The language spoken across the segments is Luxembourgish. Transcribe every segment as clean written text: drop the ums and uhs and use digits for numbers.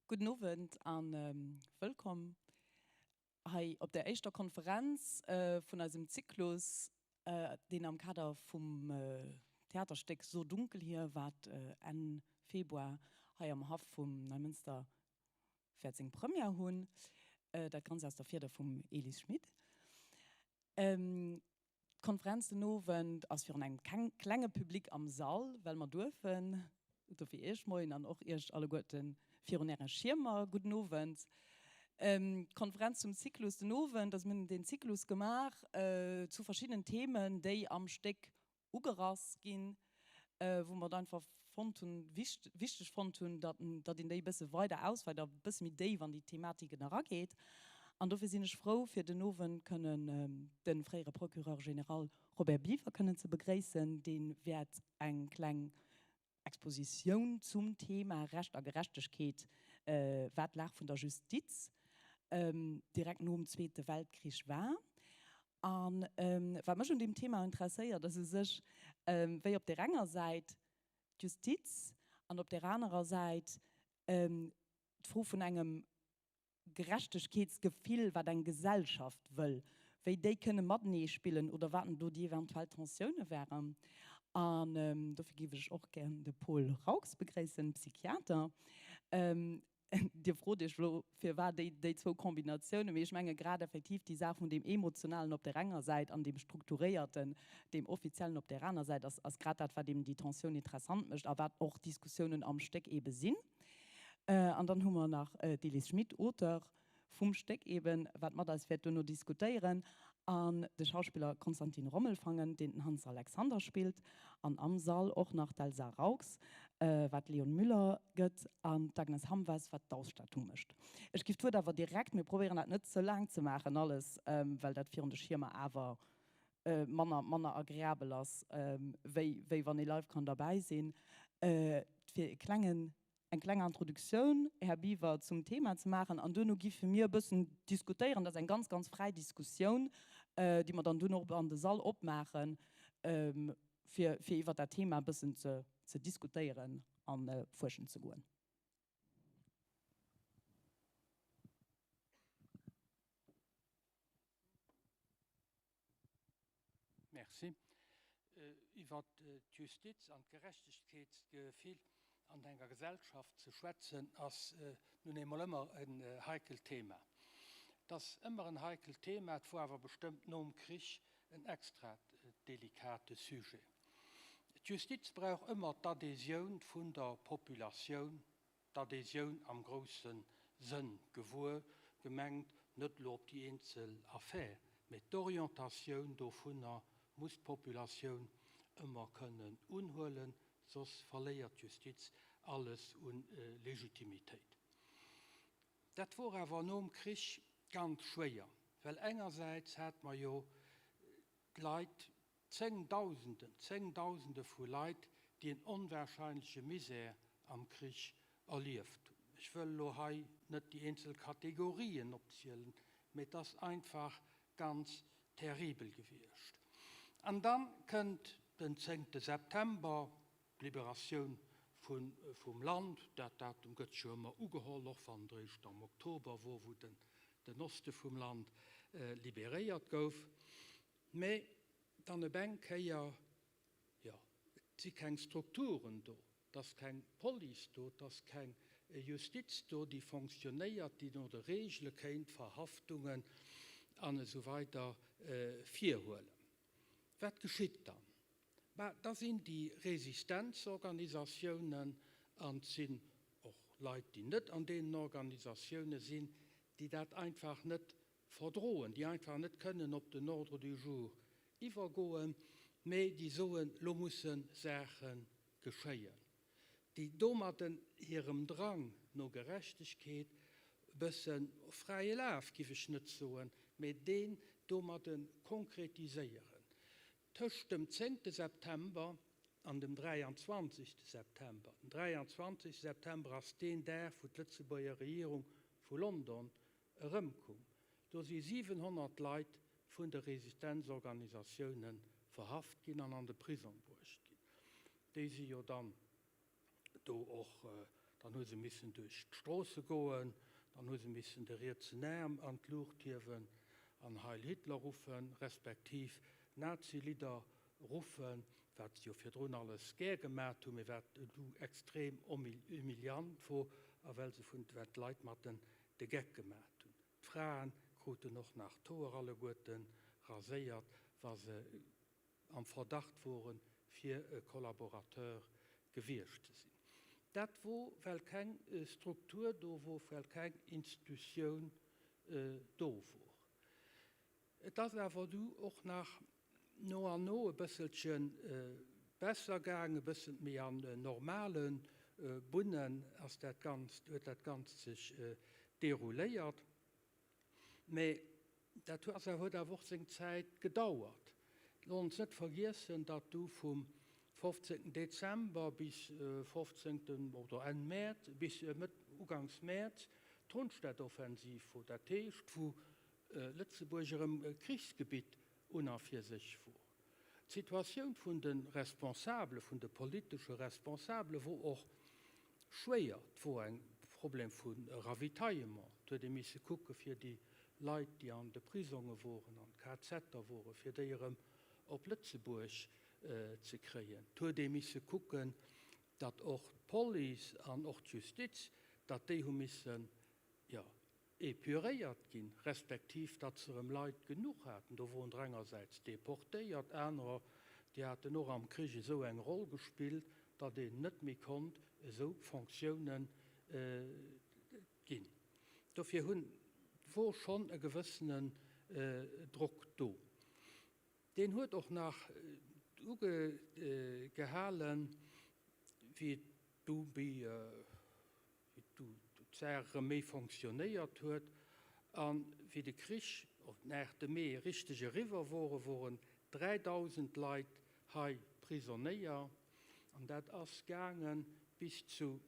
Gudden Owend a wëllkomm hei op der éischter Konferenz vun eisem Zyklus, deen am Kader vum Theaterstéck So dunkel hier, wat Enn Februar hei am Haff vum Neimënster wäert seng Première hunn. Dat Ganzt aus der Fieder vum Elis Schmit. D'Konferenz den Owend ass virun engem klenge Public am Sall, well mer duerfen. Dofir Iech Moien an och Iech alleguerten virun Äre Schiermer gudden Owend. D'Konferenz zum Zyklus den Owend, also mir hunn deen Zyklus gemaach zu verschiddenen Themen, déi am Stéck ugerass ginn, wou mer et einfach fonnt hunn, wichteg fonnt hunn, datt een déi e bësse weider ausweit a e bësse méi déif an déi Thematiken erageet. An dofir sinn ech frou, fir den Owend kënnen de fréiere Procureur général Robert Biever kënnen ze begréissen, dee wäert eng kleng Expositioun zum Thema Recht a Gerechtegkeet, wat d'Lag vun der Justiz direkt nom Zweete Weltkrich war. A wat mech un deem Thema interesséiert, ass u sech, wéi op där enger Säit d'Justiz an op där anerer Säit d'Fro vun engem Gerechtegkeetsgefill, wat eng Gesellschaft wëll, wéi déi kënne matenee spillen oder wat do déi eventuell Tensioune wären. An dofir géif ech och gär de Paul Raux begréissen, Psychiater. Dir frot Iech elo, firwat déi, déi zwou Kombinatiounen. Mee ech menge grad effektiv déi Saach vun deem Emotionalen op där enger Säit an deem Strukturéierten, deem Offiziellen op där aner Säit ass, ass grad dat, wat eben déi Tensioun interessant mécht a wat och d'Diskussiounen am Stéck eebe sinn. An dann hu mer nach d'Elise Schmit, Auteur vum Stéck eben, wat mat eis wäert duerno diskutéieren, an de Schauspiller Konstantin Rommelfangen, deen den Hans Alexander spillt, an am Sall och nach d'Elsa Raux, wat d'Leon Müller gëtt, an d'Agnes Hamwes, wat d'Ausstattung mécht. Ech giff d'Wuert awer direkt, mir probéieren dat net ze laang ze maachen alles, well dat virun de Schiermer awer manner manner agreabel ass, wéi wéi wann ee live kann derbäi sinn, fir e klengen eng kleng Introduktioun, Här Biwer, zum Thema ze maachen an duerno giffe mir e bëssen diskutéieren. Dat ass eng ganz, ganz fräi Diskussioun, déi mer dann duerno och an de Sall opmaachen, fir fir iwwert dat Thema e bëssen ze ze diskutéieren a fuerschen ze goen. Merci. Iwwert d'Justiz an d'Gerechtegkeetsgefill an enger Gesellschaft ze schwätzen, ass nun eemol ëmmer en heikelt Thema. Et ass ëmmer en heikelt Thema, et wor awer bestëmmt nom Krich en extra delikate Sujet. D'Justiz brauch ëmmer d'Adhésioun vun der Populatioun D'Adhésioun am grousse Sënn gewuer, gemengt, net elo op déi eenzel Affär, mä d'Orientatioun dovunner muss d'Populatioun ëmmer kënnen unhuelen, soss verléiert d'Justiz alles u Legitimitéit. Dat wor awer nom Krich ganz schwéier, well engersäits hat mer jo d'Leit, Zéngdausenden, Zéngdausende vu Leit, déi en onwahrscheinleche Misär am Krich erlieft hunn. Ech wëll elo hei net déi eenzel Kategorien opzielen, mee et ass einfach ganz terribel gewiescht. An da kënnt den zéngte September, d'Liberatioun vum Land. Dat Datum gëtt jo ëmmer ugeholl, och wann et eréischt am Oktober wor, wou den Oste vum Land liberéiert gouf. Mä dann op eng Kéier, jo, et si keng Strukturen do, et ass keng Police do, et ass keng Justiz do, déi fonctionnéiert, déi no de Regele kéint Verhaftungen an esou weider virhuelen. Wat geschitt dann? Mä da sinn déi Resistenzorganisatiounen, an et sinn och Leit, déi net an deenen Organisatioune sinn, déi dat einfach net verdroen, déi einfach net kënnen op den Ordre du jour iwwergoen, mä déi soen, lo musse Saache geschéien, déi domadden hirem Drang no Gerechtegkeet e bësse fräie Laf, giff ech net soen, mä deen domadde konkretiséieren. Tëscht dem zéngte September an dem 23. September, den 23. September ass deen Dag, wou d'Lëtzebuerger Regierung vu London erëmkoum. Do si 700 Leit vun de Resistenzorganisatioune verhaft ginn an an de Prisong bruecht ginn. Déi si jo dann do och, Dann hu se missen duerch d'Stroosse goen, dann hu se missen de rietsen Aarm an d'Luucht hiewen an Heil Hitler ruffen, respektiv Nazi-Lidder ruffen, wat se jo virdrun alles gär gemat hunn, mee wat du extrem humiliant wor a well se vun wat d'Leit mat den de Geck gemat hunn. D'Fraen kruten och nach d'Hoer alleguerten raséiert, wa se am Verdacht woren, fir e Collaborateur gewiescht ze sinn. Dat wor, well keng Struktur do wor, well keng Institutioun do wor. Et ass awer du och nach no an no e bësselche besser gaang, e bëssen méi an normale Bunnen ass dat Ganzt, huet dat Ganzt sech derouléiert. Mä dat ass awer, huet awer och seng Zäit gedauert. Looss ons net vergiessen, datt du vum 15 Dezember bis 15 oder Enn Mäerz, bis Mëtt, uganks Mäerz d'Rundstedtoffensiv wor, dat heescht wou Lëtzebuerg erëm Krichsgebitt un a fir sech wor. D'Situatioun vun de Responsabele, vun de politesche Responsabele wor och schwéier. Et wor e Problem vu Ravitaillement. Et huet ee misse kucke fir déi Leit, déi an de Prisonge woren, an KZer woren, fir déi erëm op Lëtzebuerg ze kréien. Et huet ee misse kucken, datt och d'Police an och d'Justiz, datt déi hu missen, jo, épuréiert ginn, respektiv datt se erëm Leit genuch haten. Do woren der engersäits deportéiert, anerer, déi haten och am Krich esou eng Roll gespillt, datt een net méi konnt esou Fonctiounen ginn. Dofir hunn, wor schonn e gewëssenen Drock do. Deen huet och nach ugehalen, wéi et du wéi d'Saach erëm méi fonctionnéiert huet a wéi de Krich op den 8 Mee richteg eriwwer wor, woren 3.000 Leit hei Prisonéier an dat ass gaange bis zu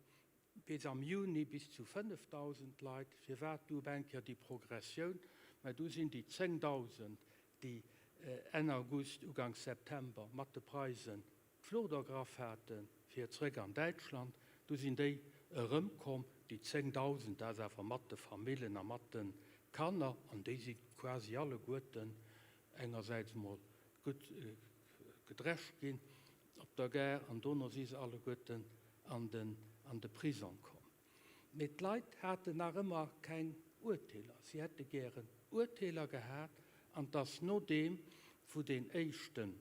bis am Juni bis zu 5.000 Leit. Firwat du op eng Kéier déi Progressioun? Mä du sinn déi 10.000, déi Enn August, Uganks September mat de Preisen d'Flucht ergraff hate fir zréck an Däitschland, du sinn déi erëmkomm, déi 10.000, dat ass awer mat de Famillen a mat de Kanner, an déi si quasi alleguerten engersäits emol gutt gedrescht ginn op der Gare an dono si se alleguerten an de Prisong komm. Mee d'Leit haten nach ëmmer keng Urteeler. Si hätte gären Urteeler gehat an 't ass nodeem, wou deen éischten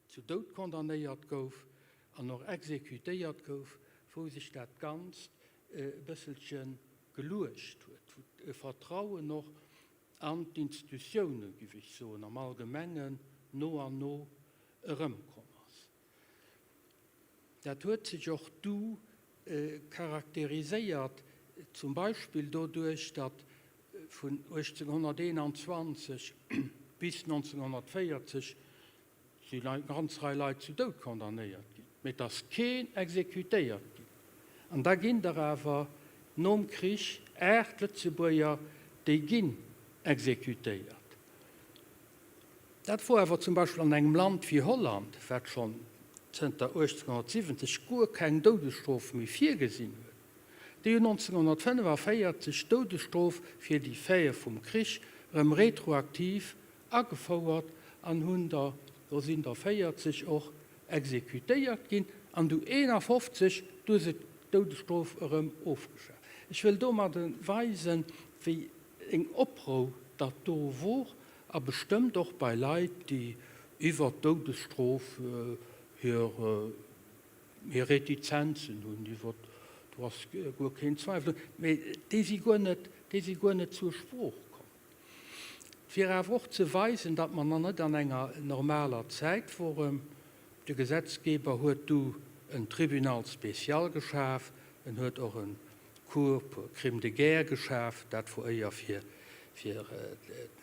zu Doud condamnéiert gouf an och exekutéiert gouf, wou sech dat Ganzt e bësselche geluecht huet, wou e Vertrauen och an d'Institutioune, géif ech soen, am Allgemengen no an no erëmkomm ass. Dat huet sech och du charakteriséiert, zum Beispill doduerch, datt vun 1821 bis 1940 si eng ganz Rei Leit zu Doud condamnéiert ginn, mee et ass keen exekutéiert ginn. An da ginn der awer nom Krich 8 Lëtzebuerger, déi ginn exekutéiert. Dat wor awer zum Beispill an engem Land wéi Holland, wat schonn zënter 1870 guer keng Doudesstrof méi virgesinn huet. Déi hunn 1945 d'Doudesstrof fir déi Faite vum Krich erëm retroaktiv agefouert an hunn der, do sinn der 40 och exekutéiert ginn an du 51, du hu se d'Doudesstrof erëm ofgeschaf. Ech wëll domadde weisen, wéi eng Oprou datt do wor a bestëmmt och bei Leit, déi iwwert d'Doudesstrof hir hir Retizenzen hunn, iwwer do ass guer keen Zweifel, mee déi si guer net, déi si guer net zur Sprooch komm. Fir awer och ze weisen, datt mer nach net an enger normaler Zäit woren, de Gesetzgeber huet du en Tribunal spécial geschaf, en huet och en Cour pour crimes de guerre geschaf, dat wor éier fir fir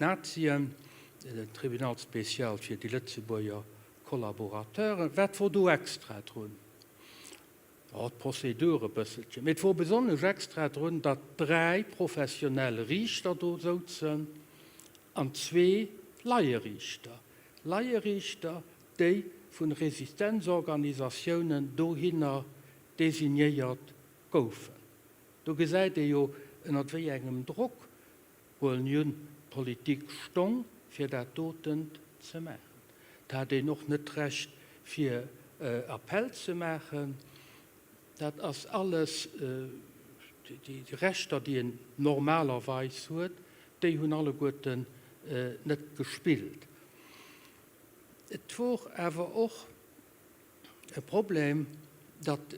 d'Nazien, en Tribunal spécial fir déi Lëtzebuerger Collaborateuren. Wat wor do extra drun? Oh, d'Prozedur e bësselchen. Mee et wor besonnesch extra drun, datt 3 professionell Riichter do souzen an zwee Laieriichter. Laieriichter, déi vun Resistenzorganisatiounen dohinner. designéiert goufen. Do gesäit ee jo, ënnert wéi engem Drock, huelen ech un, d'Politik stong, fir dat doten ze maachen. Et hat een och net d'Recht, fir Appell ze maachen. Dat ass alles, déi Rechter, déi een normalerweis huet, déi hunn alleguerten net gespillt. Et wor awer och e Problem, datt,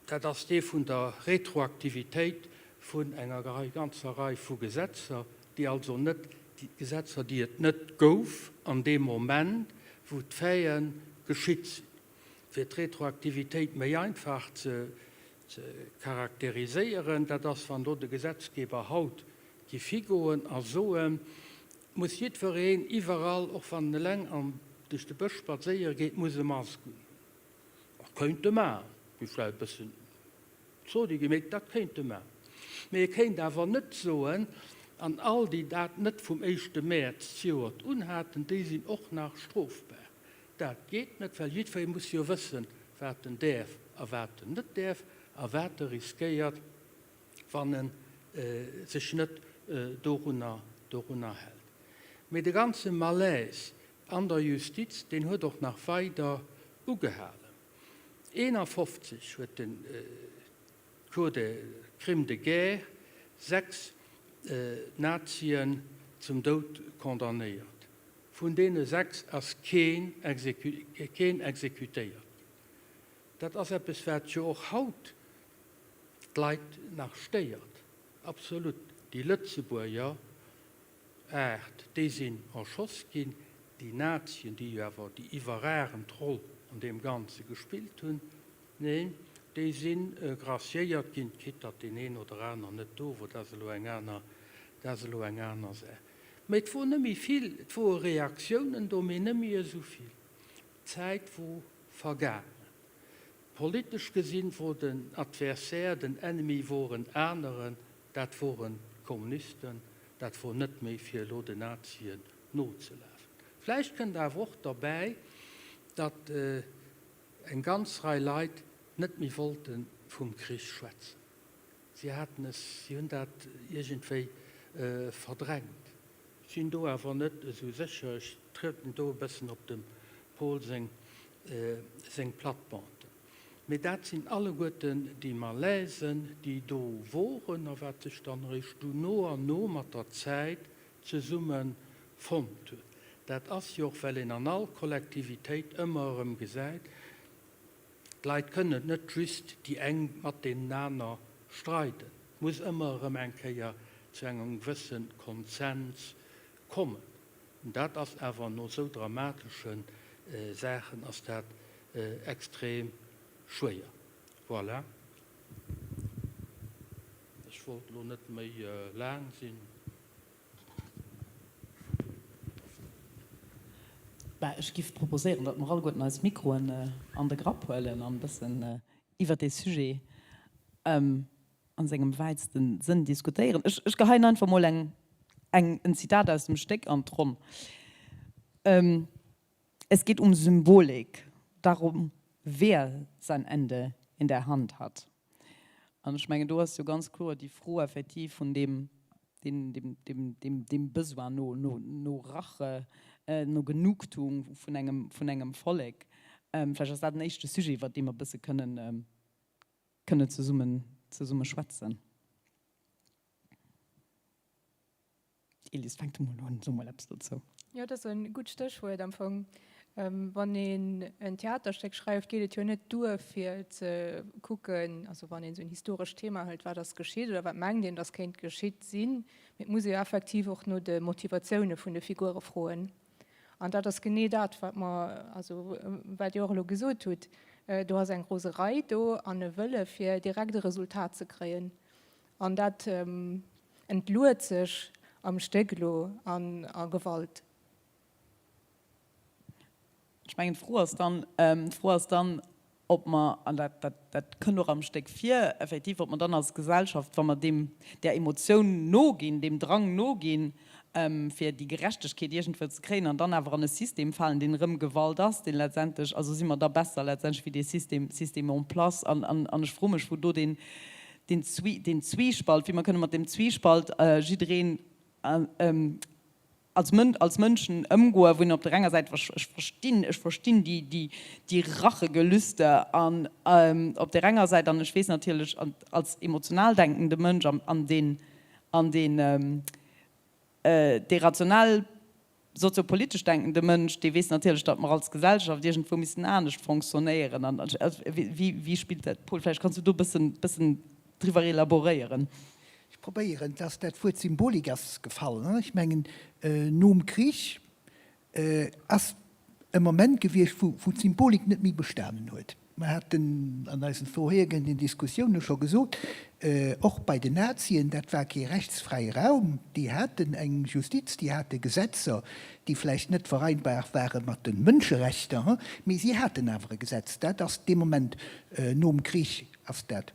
dat ass dee vun der Retroaktivitéit vun enger ganzer Rei vu Gesetzer, déi also net, déi Gesetzer, déi et net gouf an deem Moment, wou d'Faiten geschitt sinn. Fir d'Retroaktivitéit méi einfach ze charakteriséieren, dat ass, wann do de Gesetzgeber haut giff higoen a soen, muss jiddwereen iwwerall, och wann en eleng an duerch de Bësch spadséiere geet, muss e Mask unhunn. Dat kéint e maachen, gi vläicht e bëssen Zodi ginn, mee dat kéint e maachen. Mee e kéint awer net soen, an all déi dat net vum éischte Mäerz zejoert unhaten, déi sinn och nach strofbar. Dat geet net, well jiddweree muss jo wëssen, wat en däerf a wat en net däerf a wat e riskéiert, wann e sech net dorunner dorunner hält. Mee de ganze Malaise an der Justiz, deen huet och nach weider ugehalen. 51 huet den d'Cour des crimes de guerre 6 Nazien zum Doud condamnéiert. Vun deene 6 ass keen keen exekutéiert ginn. Dat ass eppes, wat jo och haut d'Leit nach stéiert, absolut. Déi Lëtzebuerger Aart, déi sinn erschoss ginn. Déi Nazien, déi jo awer déi iwwerragend Roll an deem Ganze gespillt hunn, neen, déi si graciéiert ginn, quitte datt deen een oder aner net do wor, dat ass elo eng aner, dat ass elo eng aner Saach. Mä et wor net méi vill, et wore Reaktiounen do, mee net méi esou vill. D'Zäit wor vergaangen. Politesch gesinn wor den Adversaire, den Ennemi wor en aneren, dat woren d'Kommunisten, dat wor net méi fir elo den Nazien nozelafen. Vläicht kënnt awer och derbäi, datt eng ganz Rei Leit net méi wollte vum Krich schwätzen. Si haten es, si hunn dat iergendwéi verdrängt. Ech sinn do awer net esou sécher. Ech trieden do e bëssen op dem Paul seng, seng Plattebande. Mee dat sinn alleguerten déi Malaisen, déi do woren a wat sech dann eréischt du no an no mat der Zäit zesumme fonnt huet. Dat ass jo och, well een an all Kollektivitéit ëmmer erëm gesäit, D'Leit kënnen net just déi eng mat deenen aner streiden. Et muss ëmmer erëm eng Kéier zu engem gewësse Konsens kommen. Dat ass awer no esou dramatesche Saachen ass dat extrem schwéier. Voilà. Ech wollt elo net méi laang sinn. Bah, ech giff proposéieren, datt mer alleguerten eis Mikroen an de Grapp huelen an e bëssen iwwert dee Sujet an sengem wäitsten Sënn diskutéieren. Ech, ech geheien einfach mol eng, eng, en Zitat aus dem Stéck an d'Ronn. Es geht um Symbolik, darum, wer sein Ende in der Hand hat. An ech mengen, do ass jo ganz kloer déi Fro effektiv vun deem, deem, deem, deem, deem Besoin no, no, no Rache, no Genugtuung vun engem, vun engem Vollek. Vläicht ass dat en éischte Sujet, iwwert dee mer e bësse kënnen, kënnen zesummen, zesumme schwätzen. Elise, fänk du mol un, so mol eppes dozou. Jo, dat ass e gutt Stéchwuert am Fong. Wann een en Theaterstéck schreift, geet et jo net duer fir ze kucken, also wann een esou en historescht Thema hëlt, wat ass geschitt oder wat mengt een, datt kéint geschitt sinn, mee et muss ee jo effektiv och no de Motivatioune vun de Figure froen. An dat ass genee dat, wat mer, also wat Dir och elo gesot hutt, do ass eng Roserei do an e Wëlle fir direkt e Resultat ze kréien. An dat entluet sech am Stéck elo a Gewalt. Ech mengen, d'Fro ass dann, d'Fro ass dann. Ob mer, an dat, dat, dat kënnt och am Stéck vir, effektiv, ob mer dann als Gesellschaft, wa mer deem, där Emotioun noginn, deem Drang noginn, fir déi Gerechtegkeet iergendwou ze kréien, an dann awer an e System falen, deen erëm Gewalt ass, deen letztendlech, also si mer da besser letztendlech wéi dee System, System en place? An, an, an ech froe mech, wou do deen, deen Zwie, deen Zwiespalt, wéi mer kënne mat deem Zwiespalt jiddereen als Mën, als Mënschen ëmgoen, wou een op der enger Säit, ech, ech verstinn, ech verstinn déi, déi, déi Rachegelüste an op där enger Säit, an ech weess natierlech als emotional denkende Mënsch an, an deen, an deen, dee rationell soziopolitesch denkende Mënsch, dee weess natierlech, datt mer als Gesellschaft iergendwou missten anescht fonctionnéieren. An, wéi, wéi spillt dat, Paul, vläicht kanns du do e bëssen, bëssen driwwer elaboréieren. Ech probéieren, dass dat Wuert Symbolik ass gefall. Ech mengen, nom Krich ass e Moment gewiescht, wou d'Symbolik net méi bestanen huet. Mer haten an eisen vorhergehenden Diskussioune scho gesot, och bei den Nazien, dat war kee rechtsfräie Raum. Déi haten eng Justiz, déi hate Gesetzer, déi vläicht net vereinbar ware mat de Mënscherechter, mee si haten awer e Gesetz. Dat ass dee Moment nom Krich ass dat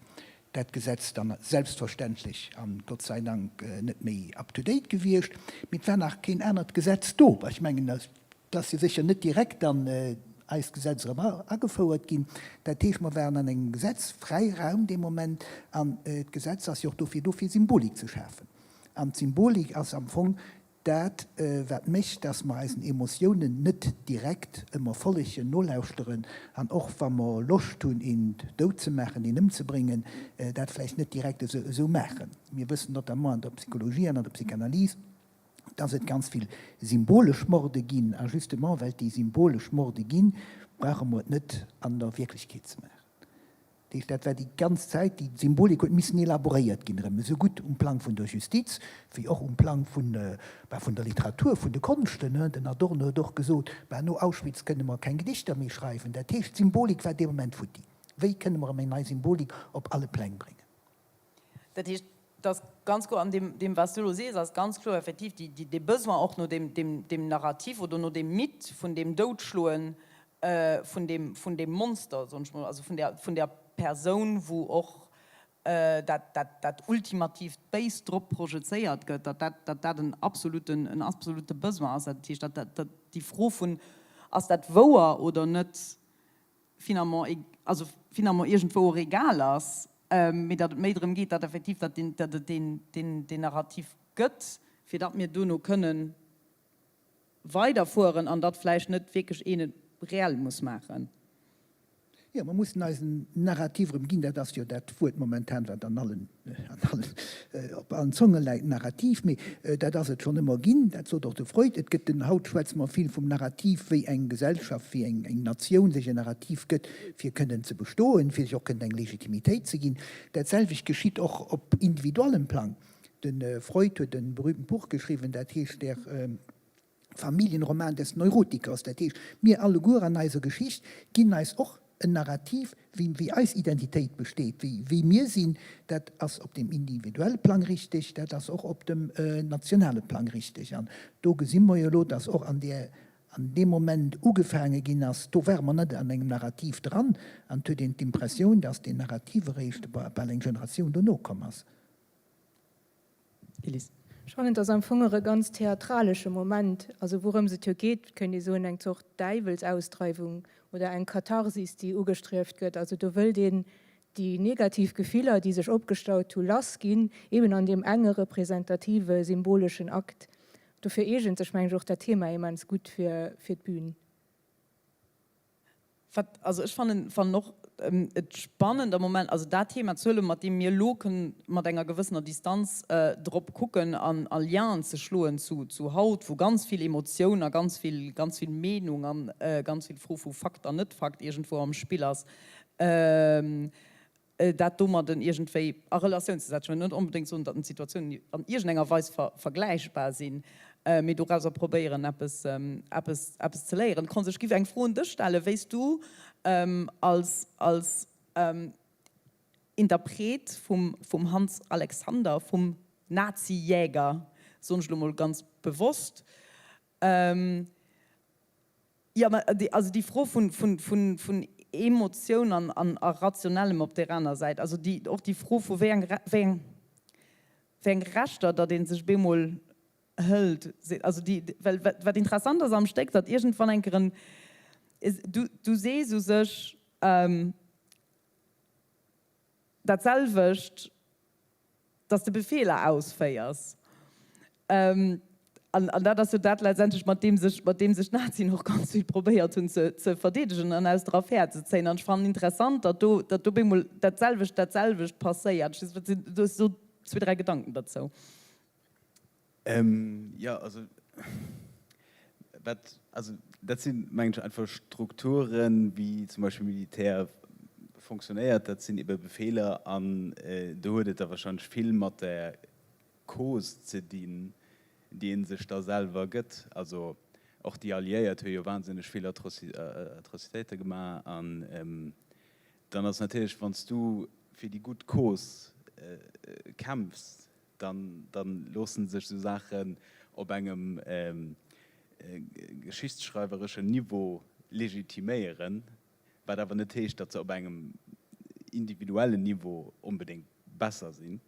dat Gesetz dann selbstverständlech an Gott sei Dank net méi up to date gewiescht, mee et war nach keen anert Gesetz do. Ech mengen, et ass jo sécher net direkt dann eist Gesetz erëm agefouert ginn. Dat heescht, mer waren an engem gesetzfräi Raum dee Moment an d'Gesetz ass jo och dofir do, fir Symbolik ze schafen. An d'Symbolik ass am Fong Dat, wat mécht, dass mer eisen Emotiounen net direkt ëmmer follegen, nolauschteren an och wa mer Loscht hunn, een dout ze maachen, een ëmzebréngen, dat vläicht net direkt esou maachen. Mir wëssen notamment an der Psychologie an an der Psychanalyse, dass et ganz vill symbolesch Morde ginn. A justement well et déi symbolesch Morde ginn, brauche mer et net an der Wierklechkeet ze maachen. Dat heescht, dat war déi ganz Zäit, déi Symbolik huet missen elaboréiert ginn erëm, esou gutt um Plang vun der Justiz wéi och um Plang vun, bah, vun der Literatur, vun de Konschten. Den Adorno huet och gesot, bah, no Auschwitz kënne mer keng Gedichter méi schreiwen. Dat heescht, d'Symbolik war dee Moment futti. Wéi kënne mer erëm eng nei Symbolik op alle Pläng bréngen? Dat heescht, et ass ganz kloer, an deem, deem wat s du elo sees, ass ganz kloer effektiv déi, déi, dee Besoin och no deem, deem, deem Narrativ oder no deem Mythe vun deem Doutschloen vun deem, vun deem Monster, soen ech mol, also vun där, vun där Persoun, wou och dat, dat, dat ultimatiivt Béist drop projezéiert gëtt, datt dat, datt dat en absoluten, en absolute Besoin ass. Dat heescht, datt dat, datt déi Fro vun, ass dat wouer oder net, finalement, also finalement iergendwou och egal ass, mee datt et méi drëm geet, datt effektiv, datt deen, datt et deen, deen, deen Narrativ gëtt, fir datt mir duerno kënnen weiderfueren an datt vläicht net wierklech een et reell muss maachen. Jo, mer mussen eis en Narrativ erëm ginn. Dat ass jo dat Wuert momentan, wat an allen, an allen, op allen Zonge läit, Narrativ. Mee dat ass et schonn ëmmer ginn, dat sot och de Freud. Et gëtt den, haut schwätze mer vill vum Narrativ, wéi eng Gesellschaft, wéi eng, eng Natioun sech en Narrativ gëtt, fir kënnen ze bestoen, fir sech och kënnen eng Legitimitéit ze ginn. Dat selwecht geschitt och op individuallem Plang. De Freud huet e berühmtent Buch geschriwwen, dat heescht Der Familienroman des Neurotikers. Dat heescht, mir alleguer an eiser Geschicht ginn eis och en Narrativ, wéi wéi eis Identitéit besteet, wéi wéi mir sinn. Dat ass op dem individuelle Plang richteg, dat ass och op dem nationale Plang richteg. An do gesi mer jo elo, dass och an där an deem Moment ugefaange ginn ass, do ware mer net an engem Narrativ dran, an et huet een d'Impressioun, dass deen Narrativ eréischt bal eng Generatioun dono komm ass. Elise. Ech fannen, et ass am Fong e ganz theatralesche Moment. Also wourëms et jo geet, kéint ee soen, eng Zort Däiwelsausdreiwung oder eng Katharsis, déi ugestrieft gëtt. Also do wëllt een déi negativ Gefiller, déi sech opgestaut hu, lass ginn, eben an deem enge representative, symboleschen Akt. Dofir eegent sech, mengen ech, och dat Thema immens gutt fir d'Bün. Wat, also ech fannen, fannen och et spannend am Moment, also dat Thema ze huelen, mat deem mir elo kënnen mat enger gewëssener Distanz drop kucken an a Lienen ze schloen zu, zu haut, wou ganz vill Emotioun a ganz vill, ganz vill Meenung a ganz vill Fro vu Fakt an Net-Fakt iergendwou am Spill ass. dat domadden iergendwéi a Relatioun ze setzen. Ech wëll net onbedéngt soen, datt d'Situatiounen an iergendenger Weis vergläichbar sinn, mee dorauser probéieren, eppes, eppes, eppes ze léieren. Cons, ech giff eng Fro un dech stellen, wéi s du als, als Interpret vum, vum Hans Alexander, vum Nazi-Jäger, soen ech elo mol ganz bewosst, Jo, mä also déi Fro vun, vun, vun, vun. Emotioun an, an a Rationellem op där aner Säit. Also déi, och déi Fro vu wéi eng, wéi eng, wéi eng Rechter datt ee sech bemol hëlt. Also déi, well wat, wat interessant ass am Stéck, datt iergendwann eng Kéier en, du, du sees u sech dat selwecht, dass de Befeeler ausféiers. An dat ass jo dat letztendlech, mat deem sech, mat deem sech d'Nazien och ganz vill probéiert hunn ze, ze verdeedegen an aus der Affär ze zéien. An ech fannen interessant, datt do, datt do bemol dat selwecht, dat selwecht passéiert. Ech weess, wat sinn, du hues esou zwee, dräi Gedanken derzou. Jo, also wat, also dat sinn, mengen ech, einfach Strukturen, wéi zum Beispill Militär fonctionnéiert. Dat sinn ebe Befeeler an do huet et da wahrscheinlech vill mat der Cause ze dinn, déi ee sech da selwer gëtt. Also och déi Alliéiert hu jo wahnsinneg vill Atrocitéite gemaach an dann ass natierlech, wann s du fir déi gutt Cause kämpfs, dann loosse sech esou Saachen op engem geschichtsschreiwereschen Niveau legitiméieren, wat awer net heescht, datt se op engem individuellen Niveau onbedéngt besser sinn.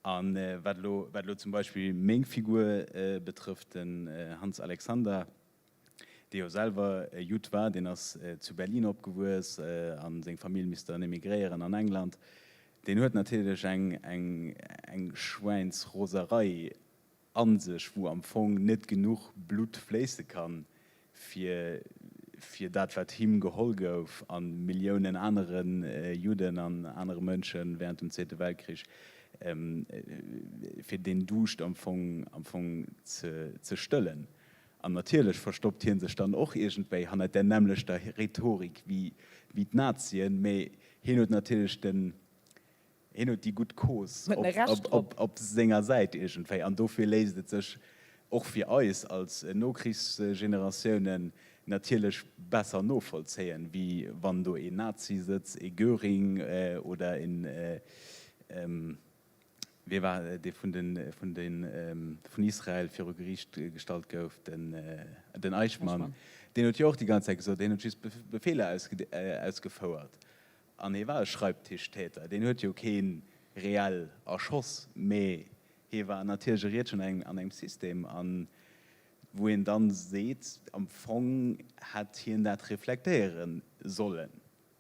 A wat elo zum Beispill meng Figur betrëfft, den Hans Alexander, dee jo selwer Judd war, deen ass zu Berlin opgewuess a seng Famill misst dann emigréieren an England, deen huet natierlech eng eng Schwäinsroserei a sech, wou am Fong net genuch Blutt fléisse kann, fir fir dat wat him geholl gouf a Milliounen anere Judden an anere Mënsche während dem Zweete Weltkrich, fir deen Duuscht am Fong am Fong ze ze stëllen. An natierlech verstoppt hie sech dann och iergendwéi hannert där nämmlechter Rhetorik wéi d'Nazien, mee hien huet natierlech den, hien huet déi gutt Cause op senger Säit iergendwéi. An dofir léisst et sech och fir eis als Nokrichsgeneratiounen natierlech besser novollzéien, wéi wann do een Nazi sëtzt, ee Göring oder een, Wie war dee vun den vun den vun Israel viru Geriicht gestallt gouf? Den den Eichmann. Deen huet jo och déi ganz Zäit gesot, hien huet just Befeeler ausgefouert. An hie war e Schreibtischtäter. Deen huet jo kee reell erschoss, mee hie war natierlech e Riedchen an engem System. An wou een dann seet, am Fong hätt hien dat reflektéiere sollen.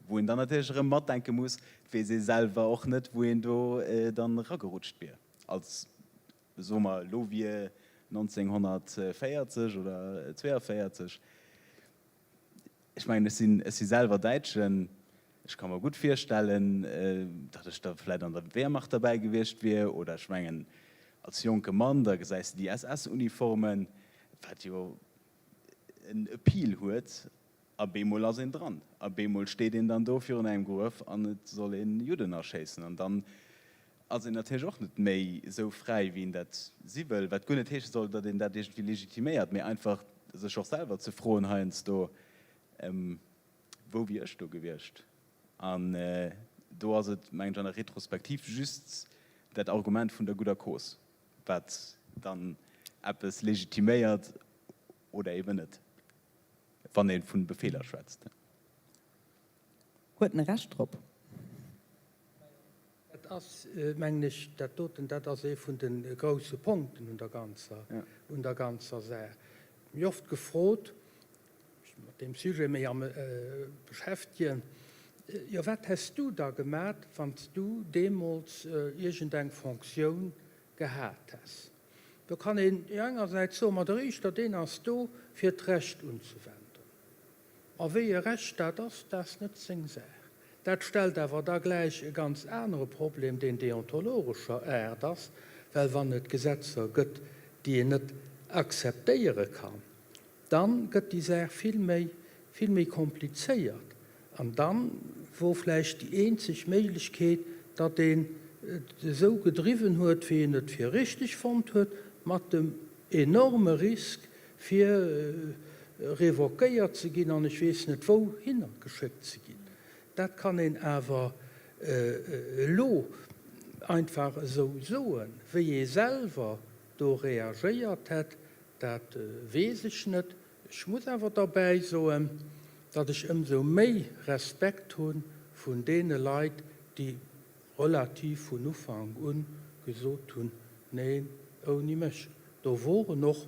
Wou een dann natierlech erëm matdenke muss, et weess ee selwer och net, wou een do dann eragerutscht wier. Als, soe mer, elo wier 1940 oder 42. Ech mengen, ech sinn, ech si selwer Däitschen, ech ka mer gutt virstellen, datt ech da vläicht an der Wehrmacht derbäi gewiescht wier. Oder ech mengen, als jonke Mann, da gesäis de déi SS-Uniformen, wat jo en Appeal huet. A bemol ass een dran. A bemol steet een dann do virun engem Gruef an et soll een Judden erschéissen. An dann ass een natierlech och net méi esou fräi, wéi een dat si wëll. Wat guer net heesche soll, datt een dat iergendwéi legitiméiert, mee einfach sech och selwer ze froen heiansdo, Wou wier ech do gewiescht? An do ass et, mengen ech, an der Retrospektiv just dat Argument vun der gudder Cause, wat dann eppes legitiméiert oder eben net. Wann ee vun Befeeler schwätzt. Huet en e Recht drop? Dat ass, mengen ech, dat doten, dat ass ee vun de grouse Punkten un der ganzer, un der ganzer Saach. Mir oft gefrot, ech mat deem Sujet méi am beschäftegen, Jo, wat häss du da gemat, wann s du deemools iergendeng Fonctioun gehat häss? Do kann een jo engersäits soen, ma de Riichter, deen ass do, fir d'Recht unzewenden. Ma wéi e Recht dat ass, dat ass net seng Saach. Dat stellt awer da gläich e ganz anere Problem, deen deontologescher Aart ass, well wann et Gesetzer gëtt, déi een net akzeptéiere kann, Dann gëtt déi Saach vill méi, vill méi komplizéiert. An dann wor vläicht déi eenzeg Méiglechkeet, datt een et esou gedriwwen huet, wéi een et fir richtig fonnt huet, mat dem enorme Risk, fir revoquéiert ze ginn an ech weess net wouhinner geschéckt ze ginn. Dat kann een awer elo einfach esou soen. Wéi ee selwer do reagéiert hätt, Dat weess ech net. Ech muss awer derbäi soen, datt ech ëmsou méi Respekt hu vun deene Leit, déi relativ vun Ufank u gesot hunn, Neen, ouni mech. Do woren och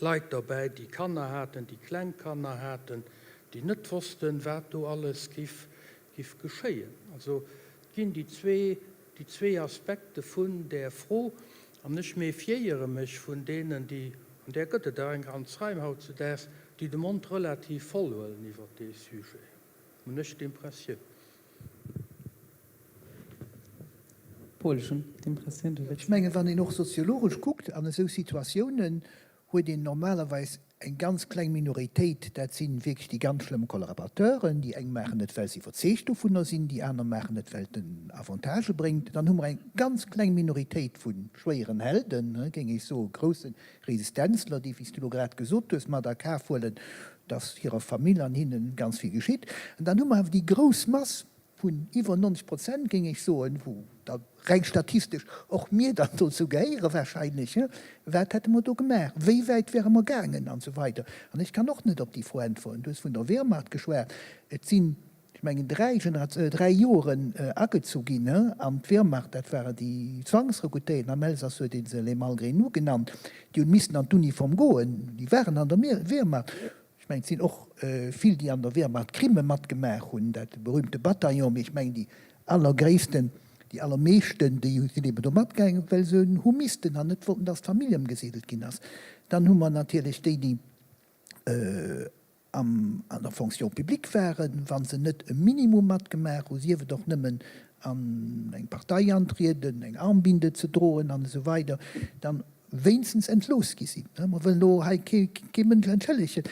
Leit derbäi, déi Kanner haten, déi kleng Kanner haten, déi net wossten, wat do alles giff giff geschéien. Also et ginn déi zwee, déi zwee Aspekte vun där Fro. An ech méfiéiere mech vun deenen, déi, an där gëtt et der eng ganz Rei hautzedaags, déi de Mond relativ voll huelen iwwert dee Sujet, hunn ech d'Impressioun. Paul, ech hunn d'Impressioun, du wëlls. Ech mengen, wann een och soziologesch kuckt an esou Situatiounen, huet een normalerweis eng ganz kleng Minoritéit, dat si wierklech déi ganz schlëmm Kollaborateuren. Déi eng maachen et, well se iwwerzeegt dovunner sinn, déi aner maachen et, well et en Avantage bréngt. Dann hu mer eng ganz kleng Minoritéit vu schwéieren Helden, géing ech soen, grousse Resistenzler, déi, wéi s du elo grad gesot hues, mat a Kaf huelen, dass hirer Famill an hinne ganz vill geschitt. An dann hu mer awer déi grouss Mass vun iwwer 90 Prozent, géing ech soen, wou da reng statistesch och mir dann dozou gehéiere wahrscheinlech, wat hätte mer do gemaach, wéi wäit wäre mer gaangen an esou weider. An ech kann och net op déi Fro äntweren. Du hues vun der Wehrmacht geschwat. Et sinn, ech mengen, dräi Generat-, dräi Joren agezu ginn an d'Wehrmacht, dat ware déi Zwangsrekrutéierten, am Elsass huet ee se les malgré nous genannt, déi hunn missen an d'Uniform goen, déi waren an der Wehrmacht. Ech mengen, et sinn och vill, déi an der Wehrmacht Crime matgemaach hunn, dat berühmte Bataillon, mee ech mengen, déi allergréissten, déi allermeeschten, déi sinn eben do matgaangen, well se hu missten an net wollten, dass d'Famill ëmgesidelt ginn ass. Dann hu mer natierlech déi, déi an der Fonction publique waren, wa se net e Minimum matgemaach hu, sief et och nëmmen an eng Partei antrieden, eng Armbinde ze droen an esou weider, dann wéinstens entlooss gi sinn. Mer wëllen elo hei kee Mënsch entschëllegen.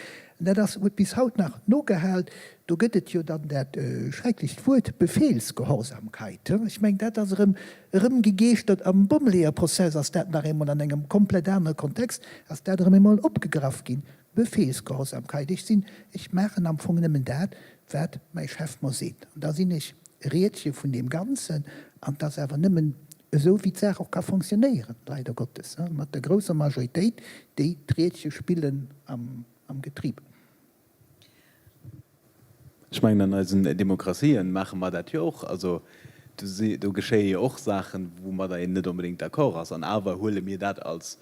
Dat ass, huet bis haut nach nogehal. Do gëtt et jo dann dat schrecklecht Wuert Befehlsgehorsamkeit. Ech mengen, dat ass erëm erëmgegeeschtert am Bommeleeërprozess ass dat nach eemol an engem komplett anere Kontext ass dat erëm eemol opgegraff ginn, Befehlsgehorsamkeit. Ech sinn, ech maachen am Fong nëmmen dat, wat mäi Chef mer seet. An da sinn ech Riedche vun deem Ganzen. An et ass awer nëmmen esou, wéi d'Saach och ka fonctionnéieren, leider Gottes, mat der grousser Majoritéit, déi d'Riedche spillen am Getriebe. Ech mengen, an eisen Demokratien maache mer dat jo och. Also do geschéie jo och Saachen, woumadder een net onbedéngt d'accord ass. An awer huele mir dat als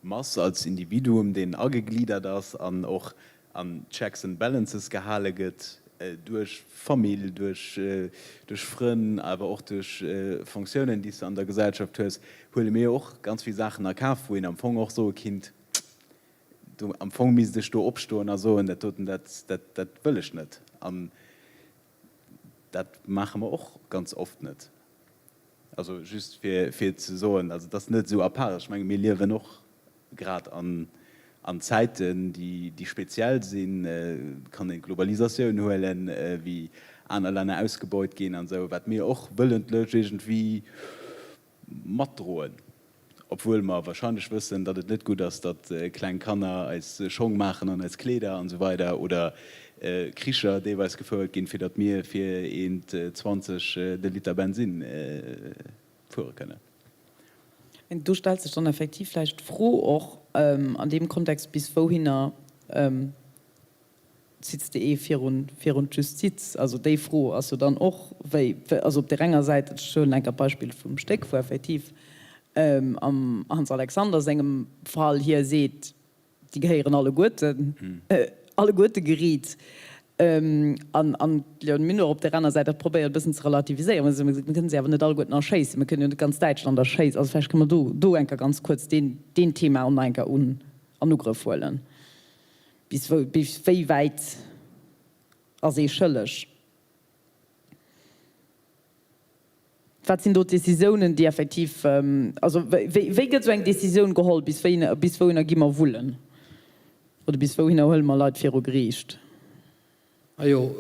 Mass, als Individuum, deen agegliddert ass an och an Checks and Balances gehale gëtt duerch Famill, duerch Frënn, awer och duerch Fonctiounen, déi s de an der Gesellschaft hues, huele mir jo och ganz vill Saachen a Kaf, wou een am Fong och soe kinnt, do am Fong misst ech do opstoen a soen, dat doten, dat, dat, dat wëll ech net. An dat maache mer och ganz oft net. Also just fir, fir ze soen, also et ass net esou apaart. Ech menge mir liewen och grad an, an Zäiten, déi, déi speziell sinn. Et kann een d'Globalisatioun huelen, wéi aner Länner ausgebeut ginn an esou, wat mir och wëllentlech iergendwéi matdroen, obwuel mer wahrscheinlech wëssen, datt et net gutt ass, datt kleng Kanner eis Schong maachen an eis Kleeder an esou weider oder Kricher deelweis gefouert ginn, fir datt mir fir eent 20 de Liter Bensinn fuere kënnen. Do stellt sech dann effektiv vläicht d'Fro och an deem Kontext, bis wouhinner Zitt de ee virun virun d'Justiz? Also déi Fro ass jo dann och, wéi, also op där enger Säit, ech huelen enker d'Beispill vum Stéck, wou effektiv am Hans Alexander sengem Fall hie seet, déi gehéieren alleguerten, alleguerte geriit. An an d'Léonie Minor op där aner Säit dat probéiert e bëssen ze relativiséieren, well se ëmmer gesot, mir kënnen se awer net alleguerten erschéissen, mir kënnen jo net ganz Däitschland erschéissen. Also vläicht kënne mer do do enker ganz kuerz deen deen Thema och nach enker un an Ugrëff huelen. Bis wou, bis wéi wäit ass ee schëlleg? Wat sinn do d'Décisiounen, déi effektiv, also wéi, wéi gëtt esou eng Décisioun geholl, bis wéi, bis wouhinner gi mer wullen oder bis wouhinner huele mer Leit viru Geriicht? Majo,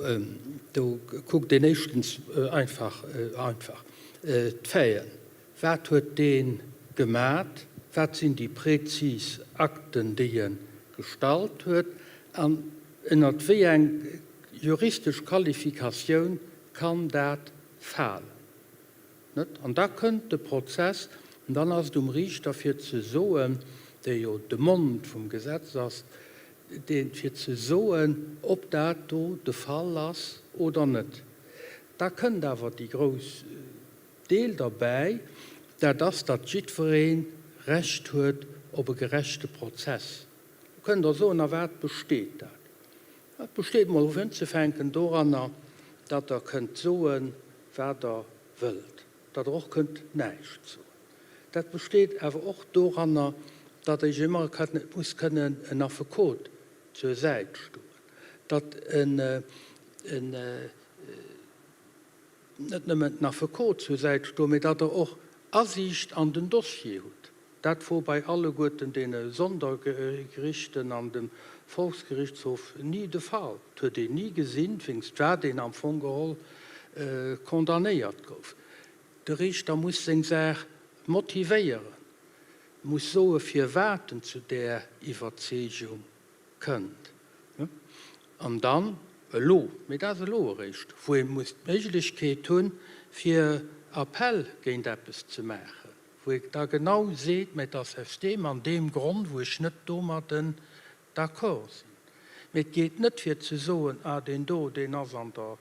do kuckt een éischtens einfach, einfach d'Faiten. Wat huet dee gemat? Wat sinn déi prezis Akten, déi e gestallt huet? An ënnert wéi eng juristesch Qualifikatioun kann dat falen? Net? An da kënnt de Prozess, an dann ass et um Riichter fir ze soen, dee jo de Mond vum Gesetz ass. deen, fir ze soen, ob dat do de Fall ass oder net. Da kënnt awer déi grouss Deel derbäi, dat ass, datt jiddweree Recht huet op e gerechte Prozess. Do kënnt Der soen, a wat besteet dat? Dat besteet mol unzefänken doranner, datt Der kënnt soen, wat Der wëllt, datt Der och kënnt näischt soen. Dat besteet awer och doranner, datt Iech ëmmer muss kënnen en Affekot zur Säit stoen, datt en net nëmmen den Affekot zur Säit stoen, mee datt Der och Asiicht an den Dossier hutt. Dat wor bei alleguerten deene Sondergerichten an dem Volksgerichtshof ni de Fall. Et huet een ni gesinn, wéinst wat een am Fong geholl condamnéiert gouf. De Riichter muss seng Saach motivéieren, muss soe firwat en zu där Iwwerzeegung kënnt. An dann elo, mee dat ass elo eréischt, wou ee muss d'Méiglechkeet hunn, fir Appell géint eppes ze maachen, wou ee da genau seet, mä et ass aus deem an deem Grond, wou ech net domadden d'accord sinn. Mee et geet net fir ze soen, ah deen do, deen ass an der,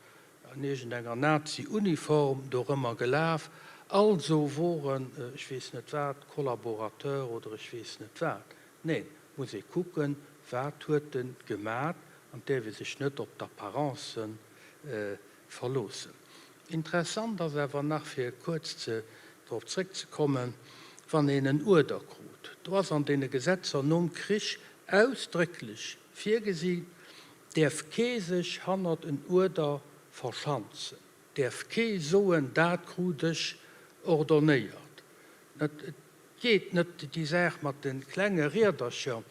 an iergendenger Nazi-Uniform dorëmmer gelaf, also wor en, ech weess net wat, Kollaborateur oder ech weess net wat. Neen, et muss ee kucken, wat huet en gemat, an et däerf ee sech net op d'Apparencen verloossen. Interessant ass awer nach, fir kuerz ze drop zréckzekommen, wann een en Uerder krut, do ass an deene Gesetzer nom Krich ausdrécklech virgesi, däerf kee sech hannert en Uerder verschanzen, däerf kee soen, dat krut ech ordonnéiert. Et geet net déi Saach mat de klenge Riedercher,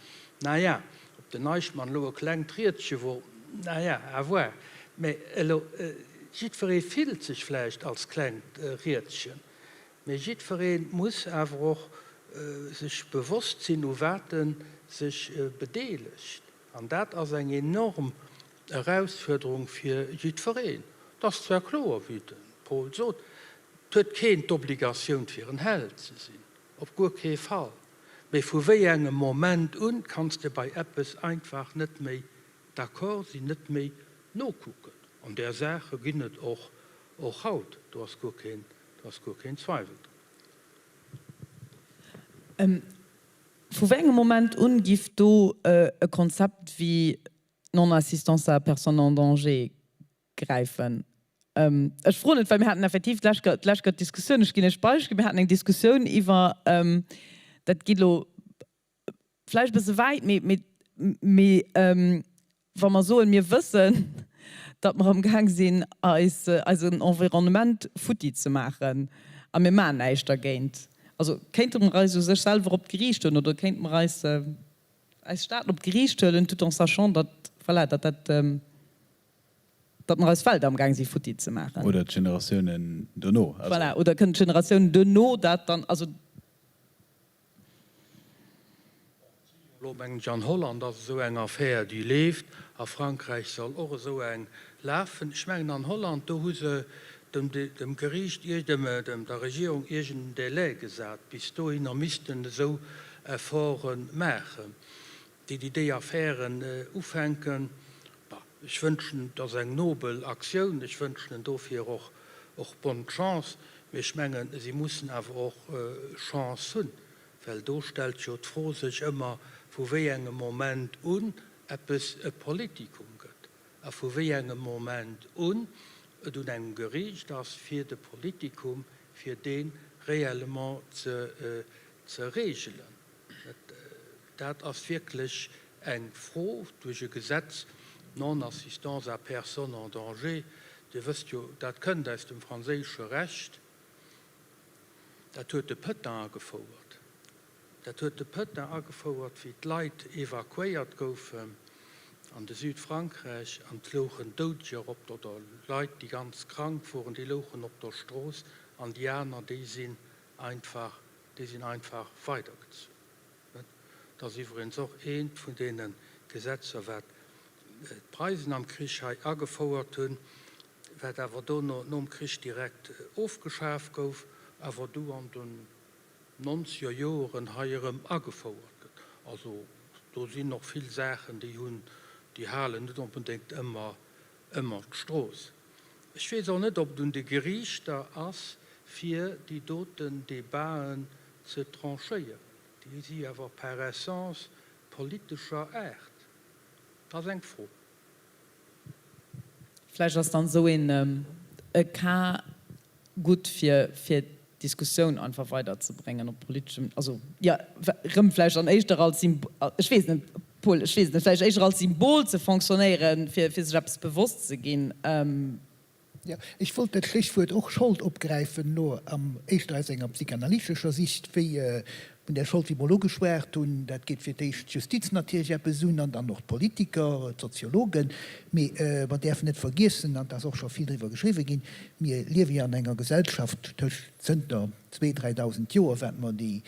na ja, ob den Eichmann elo e klengt Riedche wor, na ja, à voir. Mä elo, jiddweree fillt sech vläicht als klengt Riedchen, mä jiddweree muss awer och sech bewosst sinn, u wat e sech bedeelegt. An dat ass eng enorm Erausfuerderung fir jiddwereen. Et ass zwar kloer, wéi de Paul sot, et huet keen d'Obligatioun fir en Held ze sinn, op guer kee Fall, mee vu wéi engem Moment un kanns de bei eppes einfach net méi d'accord sinn, net méi nokucken. An där Saache ginn et och och haut, do ass guer keen, do ass guer keen Zweiwel drun. Vu wéi engem Moment un giff do e Konzept wéi d'Non-assistance à personne en danger gräifen? Ech froen et, well mir haten effektiv d'lescht Kéier d'Diskussioun, ech ginn Iech d'Beispill, mir haten eng Diskussioun iwwer, dat geet elo vläicht e bësse wäit, mee, mee wa mer soen, mir wëssen, datt mer amgaang sinn, eis, eisen Environnement futti ze maachen a mir maachen näischt dergéint, also kéinte mer eis u sech selwer op d'Geriicht huelen oder kéinte mer eis, eis Staaten op d'Geriicht huelen, tout en sachant, datt, voilà, datt dat, datt mer eis Welt amgaang si futti ze maachen. Oder d'Generatiounen dono. Voilà, oder kënnen d'Generatiounen duerno dat dann, also. Elo mengen ech, an Holland ass esou eng Affär, déi leeft, a Frankräich soll och esou eng lafen. Ech mengen an Holland, do hu se dem dem Geriicht, dem der Regierung iergend en Délai gesat, bis dohinner missten esou Efforte maachen, déi déi déi Affären ufänken. Bah, ech wënschen, et ass eng nobel Aktioun, ech wënschen en dofir och och bonne Chance, mee ech mengen, si mussen awer och Chance hunn, well do stellt jo d'Fro sech ëmmer, vu wéi engem Moment un eppes e Politikum gëtt a vu wéi engem Moment un et un engem Geriicht ass, fir de Politikum, fir dee réellement ze regelen. Dat ass wierklech eng Fro duerch e Gesetz, Non-assistance à personne en danger. Dir wësst jo, dat kënnt aus dem franséische Recht. Dat huet de Pétain agefouert. Dat huet de Pétain agefouert, wéi d'Leit evakuéiert goufen an de Südfrankräich an et louchen Doudeger op der, oder Leit, déi ganz krank woren, déi louchen op der Strooss an déi aner, déi sinn einfach, déi sinn einfach weidergezunn. Dat ass iwwregens och eent vun deene Gesetzer, wat d'Preisen am Krich hei agefouert hunn, wat awer dono nom Krich direkt ofgeschaf gouf, awer du an den nonzeger Joeren hei erëm agefouert gëtt. Also do. Do sinn och vill Saachen, déi hunn, déi halen net onbedéngt ëmmer, ëmmer d'Strooss. Ech weess och net, ob et un de Geriichter ass, fir déi doten Debaten ze tranchéieren. Déi si awer par essence politescher Aart. Dat ass eng Fro. Vläicht ass dann esou een e Cas gutt fir fir d'Diskussioun einfach weiderzebréngen op politeschem, also jo erëm vläicht dann éischter als Symb, ech weess net, Paul, ech weess et net, vläicht éischter als Symbol ze fonctionnéieren, fir fir sech eppes bewosst ze ginn. Jo, ech wollt dat Stéchwuert och Schold opgräifen, elo am éischter aus enger psychanalytescher Sicht, wéi vun där Schold, wéi mer elo geschwat hunn. Dat geet fir d'éischt d'Justiz natierlech eppes un an dann och d'Politiker, d'Soziologen. Mee mer däerfen net vergiessen, an et ass och scho vill driwwer geschriwwen ginn, mir liewe jo an enger Gesellschaft tëscht zënter zwee, 3.000 Joer, wat mer déi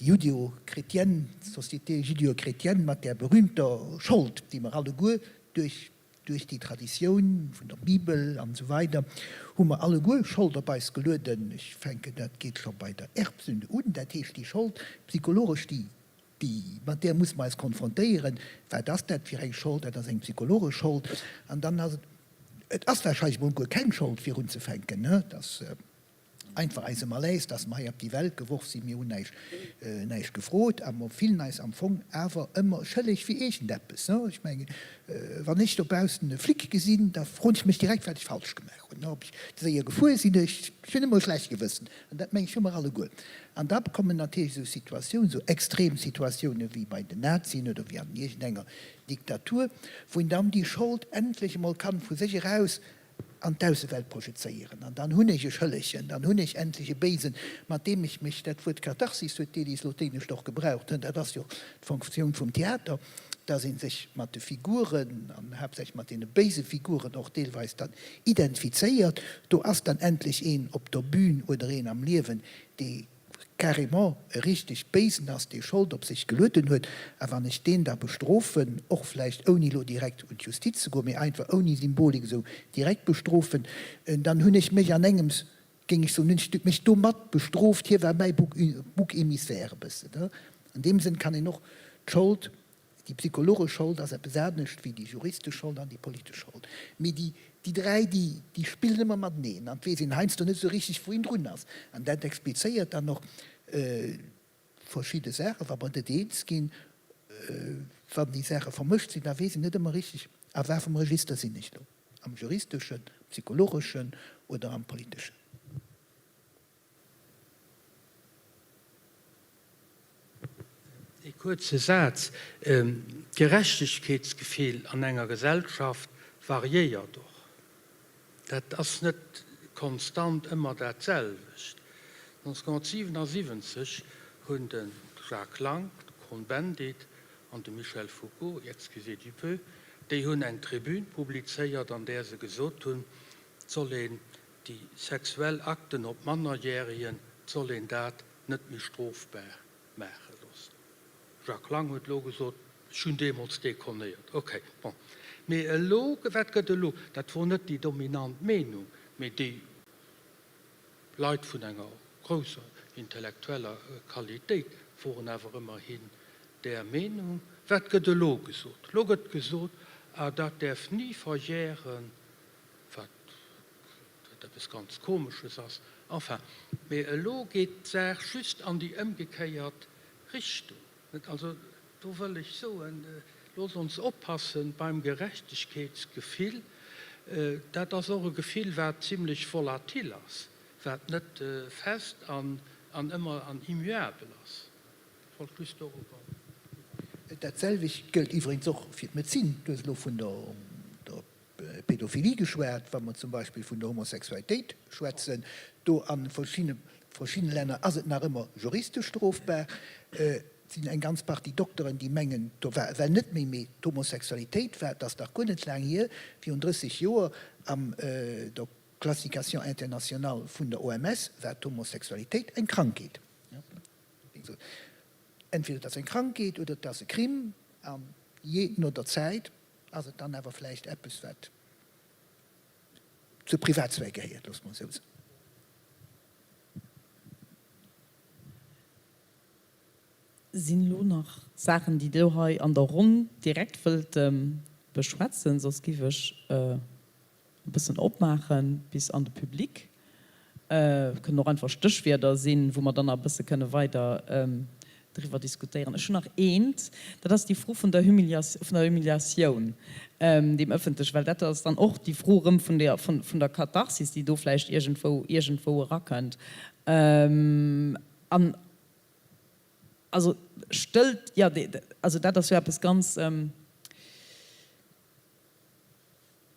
judeo-chrétienne, société judeo-chrétienne mat där berühmter Schold, déi mer alleguer duerch Duerch déi Traditioun vun der Bibel an esou weider hu mer alleguer Schold op eis gelueden. Ech fänken, dat geet scho bei der Erbsünde un, dat heescht déi Schold psychologesch, déi, déi, mat där musse mer eis konfrontéieren. Wat ass dat fir eng Schold? Dat ass eng psychologesch Schold. An dann ass et, et ass wahrscheinlech emol guer keng Schold fir unzefänken, ne, et ass, Einfach eise Malaise, dass mer hei op déi Welt geworf sinn, mir hunn näischt, näischt gefrot a mer fillen eis am Fong awer ëmmer schëlleg fir iergendeppes. Ech mengen, wann ech dobaussen e Flic gesinn, da froen ech mech direkt, wat ech falsch gemaach hunn, ob ech ze séier gefuer sinn. Ech hunn ëmmer e schlecht Gewëssen an dat, meng ech, hu mer alleguer. An da kommen natierlech esou Situatiounen, esou extrem Situatiounen wéi bei den Nazien oder wéi an iergendenger Diktatur, wou een dann déi Schold endlech emol kann vu sech eraus an d'Aussewelt projezéieren. An dann hunn ech e Schëllegen, dann hunn ech endlech e Béisen, mat deem ech mech, dat Wuert Katharsis huet d'Elis Lotéinescht och gebraucht, dat ass jo d'Fonktioun vum Theater, dass ee sech mat de Figuren, an haaptsächlech mat deene béise Figuren och deelweis dann identifizéiert. Do ass dann endlech een op der Bühn oder een am Liewen, dee carrément e richteg Béisen ass, dee Schold op sech gelueden huet, a wann ech deen da bestrofen, och vläicht ouni elo direkt un d'Justiz ze goen, mee einfach ouni Symbolik esou direkt bestrofen, dann hunn ech mech an engems, géing ech soen, hunn ech mech domat bestrooft, hie war mäi Bouc émissaire e bëssen. An deem Sënn kann een och d'Schold Déi psychologesch Schold ass eppes anescht wéi déi juristesch Schold an déi politesch Schold. Mee déi, déi dräi, déi, déi spillen ëmmer mateneen an et weess een heiansdo net esou richteg, wou een drun ass. An dat explizéiert dann och verschidde Saachen, wa mer net eens ginn, wann déi Saache vermëscht sinn, da weess een net ëmmer richteg, a wafem Register sinn ech elo, am juristeschen, psychologeschen oder am politeschen. Ee kuerze Saz, D'Gerechtegkeetsgefill an enger Gesellschaft variéiert och. Dat ass net konstant ëmmer dat selwecht. 1977 hunn de Jacques Lang, de Cohn-Bendit an de Michel Foucault, excusez du peu, déi hunn eng Tribune publizéiert, an där se gesot hunn, et soll een déi sexuell Akten op Mannerjäregen, et soll een dat net méi strofbar maache loossen. Jacques Lang huet elo gesot, ech hunn deemools dekonnéiert. Okay, bon. Mee elo, wat gëtt elo? Dat wor net déi dominant Meenung, mee déi Leit vun enger grousser intellektueller Qualitéit woren awer ëmmerhin där Meenung. Wat gëtt elo gesot? Elo gëtt gesot, ah dat däerf ni verjären, wat wat eppes ganz Komesches ass, enfin, mee elo geet d'Saach just an déi ëmgekéiert Richtung, net? Also do wëll ech soen, loosst ons oppassen beim Gerechtegkeetsgefill, dat ass och e Gefill, wat zimlech volatil ass, wat net fest an ëmmer an immuabel ass. Ech wollt just dorobber hiweisen. Dat selwecht gëllt iwwregens och fir d'Medezin. Du hues elo vun der Pädophilie geschwat, wa mer zum Beispill vun der Homosexualitéit schwätzen, do a verschiddene Länner ass et nach ëmmer juristesch strofbar. Et sinn eng ganz Partie Dokteren, déi mengen, do war ewell net méi, mee d'Homosexualitéit war, et ass nach guer net laang hier, virun 30 Joer am der Classification internationale vun der OMS war d'Homosexualitéit eng Krankheet. Entweder et ass eng Krankheet oder et ass e Crime, an jee no der Zäit Ass et dann awer vläicht eppes, wat zur Privatsphär gehéiert, loosse mer esou soen. Sinn elo nach Saachen, déi Der hei an der Ronn direkt wëllt beschwätzen? Soss giff ech e bëssen opmaache bis an de Public. Et kënnen och einfach Stéchwierder sinn, wou mer dann nach e bësse kënne weider driwwer diskutéieren. Ech hunn nach eent, dat ass déi Fro vun der Humiliatioun, deem ëffentlech, well dat ass dann och déi Fro erëm vun der, vun der Katharsis, déi do vläicht iergendwou, iergendwou erakënnt. An also stëllt, jo, also dat ass jo eppes ganz,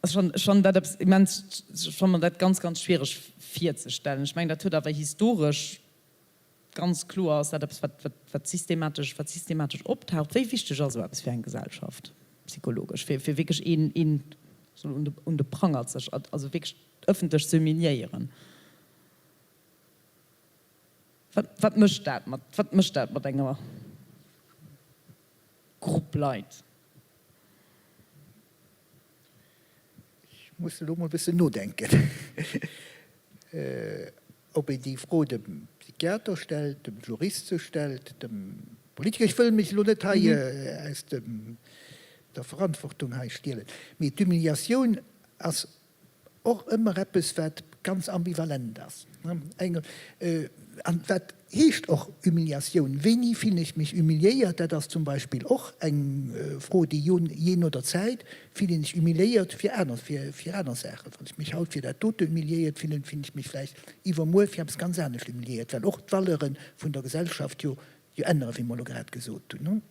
ech fannen, ech fannen dat eppes immens, ech fanne mer dat ganz, ganz schwiereg virzestellen. Ech mengen, dat huet awer historesch ganz kloer ass dat eppes, wat, wat, wat systematesch, wat systematesch optaucht. Wéi wichteg ass esou eppes fir eng Gesellschaft psychologesch, fir, fir wierklech een, een soll un de, un de Pranger ze, also wierklech ëffentlech ze humiliéieren? Wat, wat mécht dat mat, wat mécht dat mat enger Grupp Leit? Ech muss elo mol e bëssen nodenken, ob een déi Fro dem Psychiater stellt, dem Jurist se stellt, dem Politiker. Ech wëll mech elo net hei aus der Verantwortung hei stielen, mee d'Humiliatioun ass Och ëmmer eppes, wat ganz ambivalent ass. An wat heescht och Humiliatioun? Wéini fillen ech mech humiliéiert? Dat ass zum Beispill och eng Fro, déi jee no der Zäit, fillen ech humiliéiert fir aner, fir aner Saachen. Wann ech mech haut fir dat dote humiliéiert fillen, fillen ech mech vläicht iwwermuer fir eppes ganz anescht humiliéiert, well och d'Valeure vun der Gesellschaft jo änneren, wéi mer elo grad gesot hunn.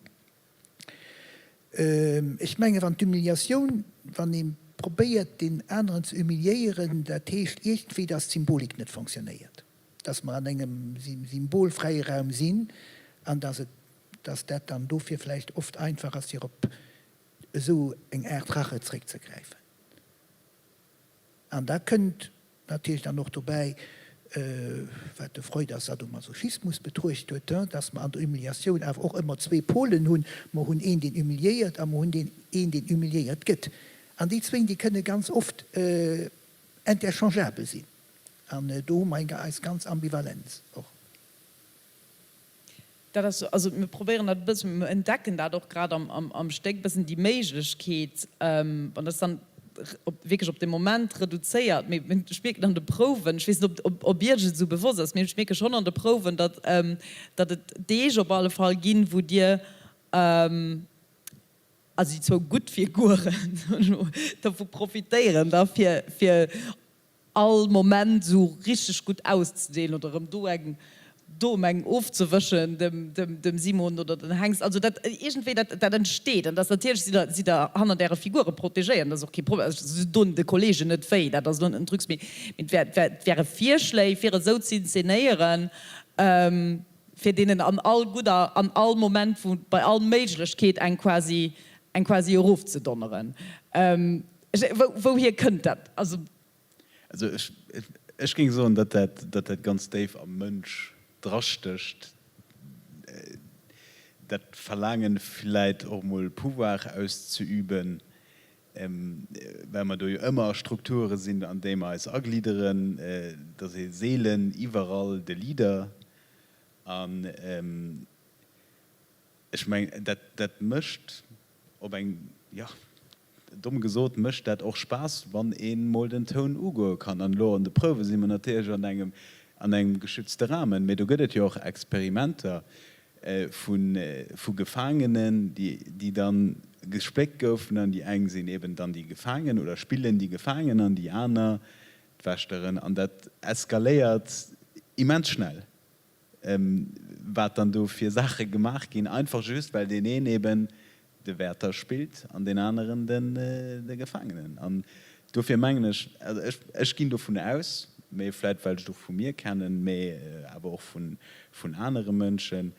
Ech menge wann d'Humiliatioun, wann ee probéiert deen aneren ze humiliéieren, dat heescht iergendwéi, datt d'Symbolik net fonctionnéiert, datt mer an engem symbolfräie Raum sinn an datt et, datt dat dann dofir vläicht oft einfach ass fir op esou eng Aart Rache zréckzegräifen. An da kënnt natierlech dann och dobäi, wat de Freud als Sadomasochismus betruecht huet, dass mer an der Humiliatioun awer och ëmmer zwee Polen hunn. Mer hunn een, deen humiliéiert, a mer hunn deen een, deen humiliéiert gëtt. An déi zwéin, déi kënne ganz oft interchangeabel sinn. An do hu mer eng eis ganz Ambivalenz och. Dat ass, also mir probéieren dat e bëssen, mir entdecken dat och grad am Stéck e bëssen, déi Méiglechkeet, an dat ass dann wierklech op de Moment reduzéiert, mee ech mierken an de Prouwen, ech weess net, ob Iech et esou bewosst ass, mee ech mierke schonn an de Prouwen, datt et Deeg op alle Fall ginn, wou Dir, also déi zwou gutt Figuren, dovu profitéieren da fir all Moment esou richteg gutt auszedeelen oder erëm do eng do em eng ofzewëschen dem dem dem Simon oder den Hengst. Also dat iergendwéi dat dat entsteet an dat natierlech sidd der sidd der hannert äre Figure protegéiert, dat ass och kee Problem, also se doen de Kollegen net wéi, dat ass elo net den Trucs, mee et wär et wär et wäre Virschléi fir esou ze inzenéieren, fir deenen an all gudder an all Moment wou bei all Méiglechkeet eng quasi eng quasi erofzedonneren. Wou wouhier kënnt dat? Also. Also ech, ech géing soen, datt dat, datt dat ganz déif am Mënsch drastécht, dat Verlaangen vläit och emol Pouvoir auszeüben, well mer do jo ëmmer a Strukture sinn, an déi mer eis aglidderen, et ass ee seelen iwwerall de Leader an ech mengen, dat, dat mécht op eng, jo, domm gesot, mécht dat och Spaass, wann een mol den Toun ugoe kann. An elo an de Prouwe si mer natierlech an engem, an engem geschützte Rahmen, mee do gëtt et jo och Experimenter vu, vu Gefaangenen, déi, déi dann gespléckt goufen an déi eng sinn eben dann déi Gefaangen oder spillen déi Gefaangen an déi aner d'Wächteren an dat eskaléiert immens schnell. wat dann do fir Saache gemaach ginn, einfach just well deen een eben de Wärter spillt an deen aneren de Gefaangenen. An dofir mengen ech, also ech, ech ginn dovun aus, mee vläit well ech et och vu mir kennen, mee awer och vun anere Mënschen,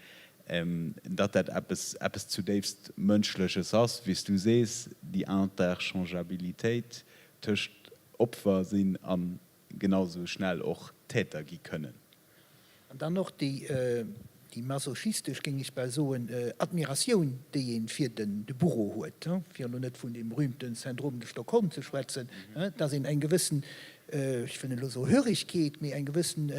datt dat eppes, eppes zudéifst Mënschleches ass, wéi s du sees, déi Interchangeabilitéit tëscht Opfer sinn a genau esou schnell och Täter gi kënnen. An dann och déi, déi masochistesch, géing ech bal soen, Admiratioun, déi ee fir den, de Bourreau huet, fir elo net vun deem berühmte Syndrom de Stockholm ze schwätzen, dass een eng gewëssen, ech wëll net elo soe Hörigkeet, mee eng gewëssen.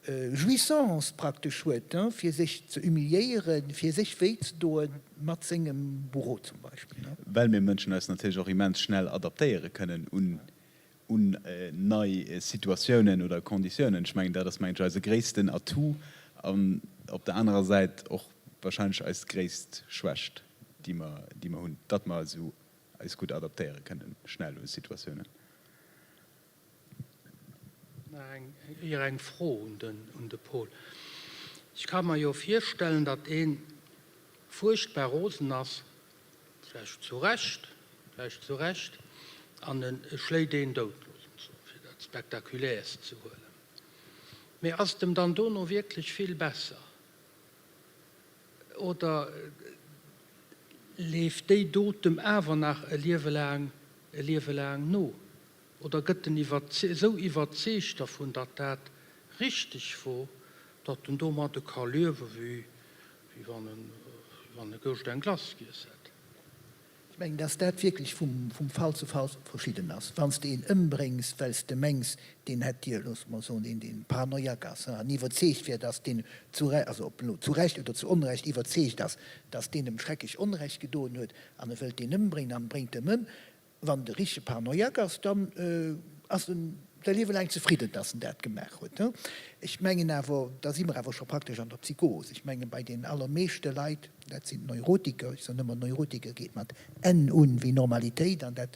Jouissance praktesch huet, fir sech ze humiliéieren, fir sech wéi ze doen mat sengem Bourreau zum Beispill. Well mir Mënschen eis natierlech och immens schnell adaptéiere kënnen un un nei Situatiounen oder Konditiounen. Ech mengen, dat ass, mengen ech, eise gréissten Atout an op der anerer Säit och wahrscheinlech eis gréisst Schwächt, déi mer, déi mer hunn, datt mer esou eis gutt adaptéiere kënnen schnell u Situatiounen. Nach eng éier eng Fro un den, un de Paul. Ech ka mer jo virstellen, datt ee fuerchtbar rosen ass, vläicht zu Recht, vläicht zu Recht, an e schléit een dout, loosse mer soen, fir dat Spektakuläerst ze huelen. Mee ass et em dann dono wierklech vill besser? Oder leeft déi Dot em awer nach e Liewe laang, e Liewe laang no? Oder gëtt en esou iwwerzeegt dervun, datt dat richteg wor, datt en domadde ka liewe wéi wann en e gëscht eng Glace giess hätt? Ech mengen, datt dat wierklech vum Fall zu Fall verschidden ass. Wann s de een ëmbréngs, well s de mengs, deen hätt dir, loosse mer soen, deen, deen paranoiaque ass an iwwerzeegt wär, datt deen zu Re-, also ob elo zu Recht oder zu Onrecht iwwerzeegt ass, datt deen em schrecklech Onrecht gedoen huet an e wëllt deen ëmbréngen an bréngt em ëm, Wann de richtege Paranoiak ass, dann ass en säi Liewe laang zefridden, dass en dat gemaach huet. Ech mengen awer, da si mer awer scho praktesch an der Psychos. Ech menge bei den allermeeschte Leit, dat sinn d'Neurotiker, ech soen ëmmer, Neurotiker geet mat N un wéi Normalitéit, an dat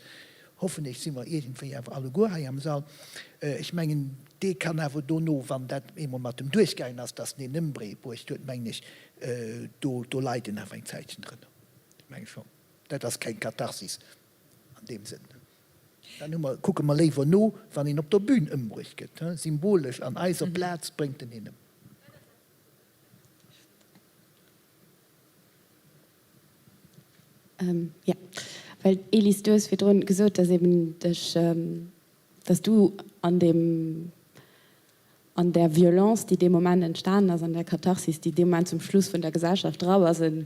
hoffen ech si mer iergendwéi awer alleguer hei am Sall. Ech mengen, dee kann awer dono, wann dat eemol mat em duerchgaangen ass, dass en een ëmbruecht huet, mengen ech, do leit en awer eng Zäitchen drënner, meng ech schonn. Dat ass keng Katharsis an deem Sënn. Dann hu mer, kucke mer léiwer no, wann een op der Bühn ëmbruecht gëtt, symbolesch an eiser Plaz bréngt en een ëm. Jo, well Elise, du hues virdrun gesot, dass eben dech, dass du an deem, an där Violence, déi dee Moment entstanen ass, an där Katharsis, déi dee Moment zum Schluss vun der Gesellschaft drau ass, en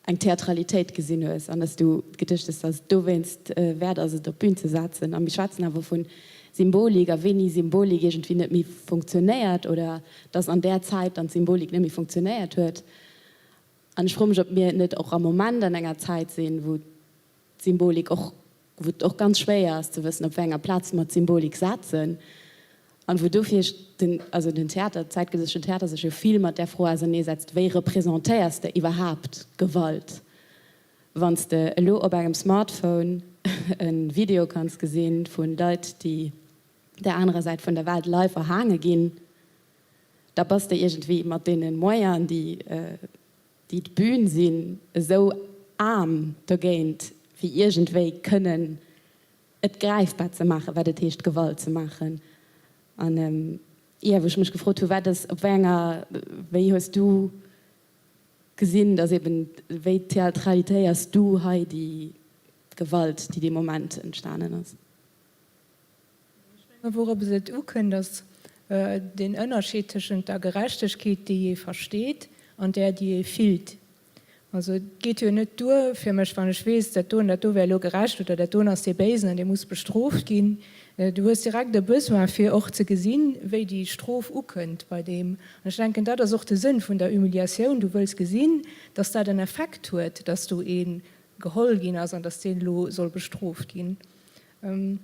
eng Theatralitéit gesinn hues an dass du geduecht hues, dass et dowéinst wäert ass, et op d'Bün ze setzen. A mir schwätzen awer vu Symbolik a wéini Symbolik iergendwéi net méi funktionéiert oder dass an där Zäit dann d'Symbolik net méi funktionéiert huet. An ech froe mech, ob mir net och am Moment an enger Zäit sinn, wou d'Symbolik och, wou et och ganz schwéier ass ze wëssen, op wéi enger Plaz mer d'Symbolik setzen an wou dofir den, also den Theater, zäitgenësseschen Theater sech jo vill mat där Fro auserneesetzt, wéi representéiers de iwwerhaapt Gewalt, wann s de elo op engem Smartphone e Video kanns gesinn vu Leit, déi der anerer Säit vun der Welt live erhaange ginn, da bass de iergendwéi mat deene Moyenen, déi déi d'Bühn sinn esou aarm dogéint, fir iergendwéi kënnen et gräifbar ze maachen, wat et heescht, Gewalt ze maachen. An, jo, wou ech mech gefrot hu, wat ass, op wéi enger, wéi hues du gesinn, datt eben, wéi theatralitéiers du hei déi Gewalt, déi dee Moment entstanen ass? Wourops et ukënnt, ass den Ënnerscheed tëschent der Gerechtegkeet, déi ee versteet, an där, déi ee fillt. Also et geet jo net duer fir mech, wann ech weess, dat do an dat do wär elo gerecht oder dat doen ass dee Béisen an dee muss bestrooft ginn. Du hues direkt e Besoin, fir och ze gesinn, wéi déi Strof ukënnt bei deem. An ech denken, dat ass och de Sënn vun der Humiliatioun. Du wëlls gesinn, dass dat en Effekt huet, dass do ee geholl ginn ass an dass deen elo soll bestrooft ginn. An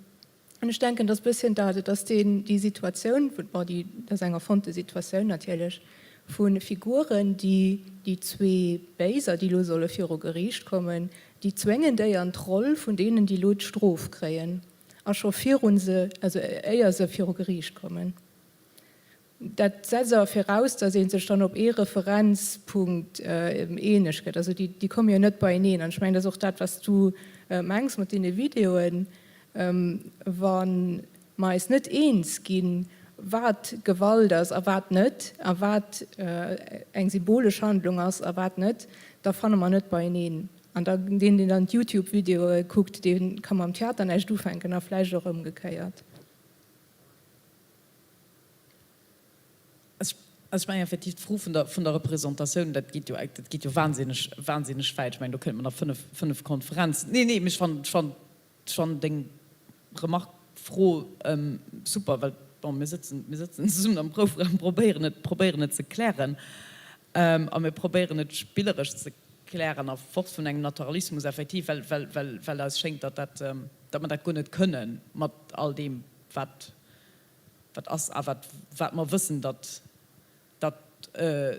ech denken, dass e bësschen dat, et ass deen, déi Situatioun, bon, déi, dat ass eng erfonnte Situatioun natierlech, vu Figuren, déi déi zwee Béiser, déi elo solle viru Geriicht kommen, déi zwéngen déi an d'Roll vun deenen, déi elo d'Strof kréien, a scho virun se, also éier se viru Geriicht kommen. Dat setzt awer viraus, datt ee sech dann op ee Referenzpunkt eeneg gëtt. Also déi komme jo net beieneen. An ech mengen, dat ass och dat, wat s du mengs mat deene Videoen. Wa mer eis net eens ginn, wat Gewalt ass a wat net, a wat eng symbolesch Handlung ass a wat net, da fanne mer net beieneen. An da deen, deen dann d'Youtube-Videoe kuckt, dee ka mam Theater näischt ufänken a vläicht och ëmgekéiert. Also ech mengen effektiv d'Fro vun der, vun der Représentatioun, dat geet jo, dat geet jo wahnsinneg, wahnsinneg wäit. Ech mengen, do kéinte mer nach fënnef, fënnef Konferenzen, nee, nee, mee ech fannen, ech fannen, ech fannen deng Remarque, Fro super, well. Bon, mir sëtzen, mir sëtzen zesummen am Proufraum, probéieren et, probéieren et ze klären. A mir probéieren et spilleresch ze klären a fort vun engem Naturalismus effektiv, well, well, well, well eis schéngt, datt dat, datt mer dat guer net kënnen mat all deem, wat, wat ass a wat, wat mer wëssen, datt, datt,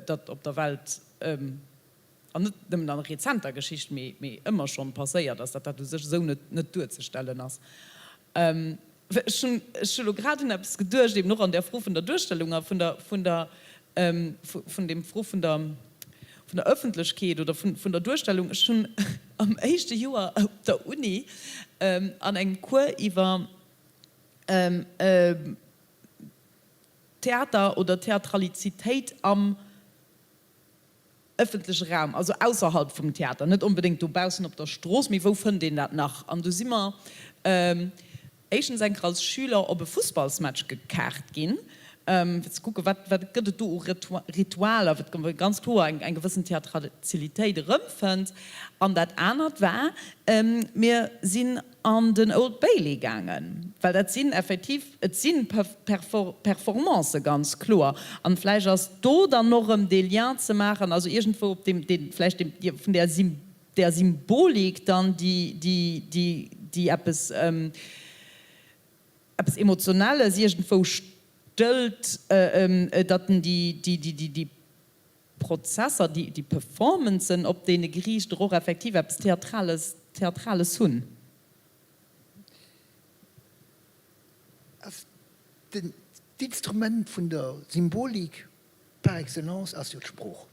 datt op der Welt, an net nëmmen an rezenter Geschicht, mee, mee ëmmer schonn passéiert ass, datt dat u sech esou net, net duerzestellen ass. Ech hunn, ech hu lo grad un eppes geduecht, eben och an där Fro vun der Duerstellung a vun der, vun der, vun deem Fro vun der, vun der Öffentlechkeet oder vun, vun der Duerstellung. Ech hunn am éischte Joer op der Uni an engem Cours iwwer Theater oder Theatralizitéit am ëffentleche Raum, also ausserhalb vum Theater, net onbedéngt dobaussen op der Strooss, mee wou fënnt een dat nach? An du si mer éischtens eng Kéier als Schüler op e Fussballsmatch gekaart ginn, fir ze kucken, wat wat gëtt et do u Ritualer, wou ee ganz kloer eng eng gewëssen Theatralitéit erëmfënnt. An dat anert war, mir sinn an den Old Bailey gaangen, well dat sinn effektiv, et si Performancë ganz kloer. An vläicht ass do dann och erëm dee Lien ze maachen, also iergendwou op deem, dee vläicht deem, vun där där Symbolik dann, déi, déi, déi, déi eppes, eppes Emotionelles iergendwou stëllt, datt en déi, déi, déi, déi Prozesser, déi Performancen op deene Geriichter och effektiv eppes Theatrales, Theatrales hunn. Ass den, d'Instrument vun der Symbolik par excellence ass jo d'Sprooch,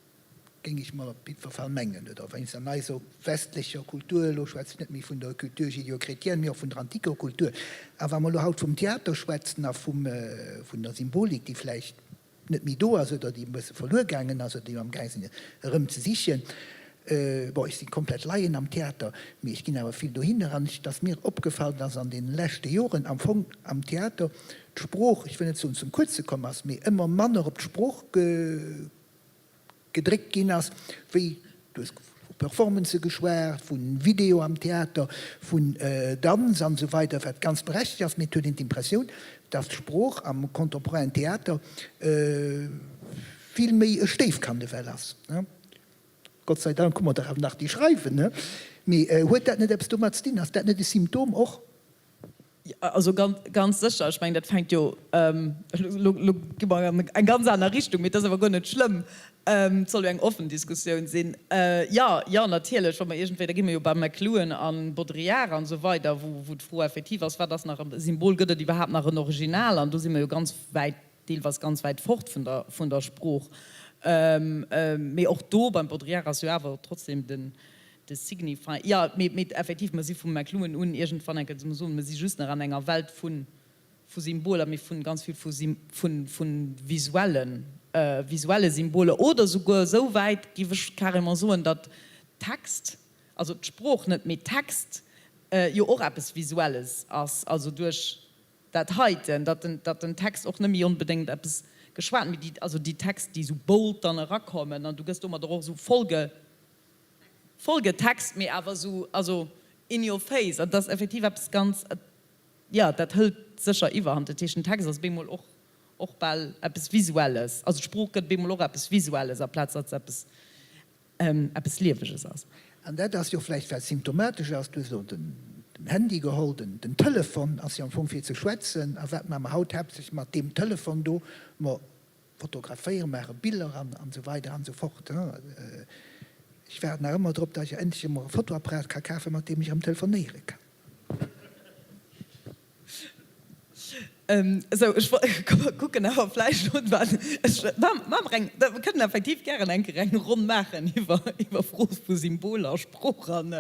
géing ech mol op jiddwer Fall mengen, oder wéinst an eiser westlecher Kultur, elo schwätze ech net méi vun der Culture judéo-chrétienne, mee och vun der antiker Kultur. A wa mer elo haut vum Theater schwätzen a vum, vun der Symbolik, déi vläicht net méi do ass oder déi e bësse verluer gaangen ass oder déi mer amgaang sinn erëm ze sichen. Bon, ech si komplett Laien am Theater, mee ech ginn awer vill dohinner an et ass mir opgefall, dass an deene leschte Joren am Fong am Theater d'Sprooch, ech wëll net soen zum Kuerze komm ass, mee ëmmer manner op d'Sprooch gedréckt ginn ass, wéi, du hues vu Performancë geschwat, vu Video am Theater, vun Danz an esou weider, wat ganz berechtegt ass, mee et huet een d'Impressioun, dass d'Sprooch am contemporainen Theater vill méi e Stéifkand ewell ass. Gott sei Dank hu mer der awer nach, déi schreiwen. Mee huet dat net eppes domat ze dinn? Ass dat net e Symptom och? Also ganz sécher. Ech mengen, dat fänkt jo, elo gi mer an eng ganz aner Richtung, mee et ass awer guer net schlëmm, et soll jo eng offen Diskussioun sinn. Jo, jo, natierlech, wa mer iergendwéi, da gi mer jo bei McLuhan a Baudrillard an esou weider, wou d'Fro effektiv ass, wat ass nach e Symbol, gëtt et iwwerhaapt nach en Original? An do si mer jo ganz wäit, deelweis ganz wäit fort vun der, vun der Sprooch. Mee och do beim Baudrillard ass jo awer trotzdem den, De Signify, jo, mee, mee effektiv, mer si vum McLuhan un iergendwann eng Kéier, soll mer soen, mer si just nach an enger Welt vu, vu Symboler, mee vu ganz vill vu Sym, vu, vu visuellen, visuelle Symboler oder souguer esou wäit, géif ech carrément soen, datt Text, also d'Sprooch net, mee Text jo och eppes Visuelles ass, also duerch dat heiten, datt den, datt den Text och net méi onbedéngt eppes geschwat, mee déi, also déi Text, déi esou bold dann erakommen an du gëss domadder och esou vollge. Folgetext, mee awer esou, also in your face, an et ass effektiv eppes ganz, jo, dat hëlt sécher Iwwerhand. Dat heescht, den Text ass bemol och, och bal eppes Visuelles, also d'Sprooch gëtt bemol och eppes Visuelles, aplaz datt se eppes, eppes Lieweges ass. An dat ass jo vläicht, wat symptomatesch ass, du hues elo den Handy geholl, den, den Telefon ass jo am Fong fir ze schwätzen, a wat maache mer haut haaptsächlech mat deem Telefon do? Mer Fotograféieren, maache Biller an esou weider an esou fort. Ech waarden nach ëmmer drop, datt ech endlech emol e Fotoapparat ka kafen, mat deem ech erëm telefonéiere kann. Esou, ech kucken awer vläicht un, wat ech, maache mer eng, mer kënnen effektiv gären eng Kéier eng Ronn maachen iwwer, iwwer Fro vu Symboler, Sprooch an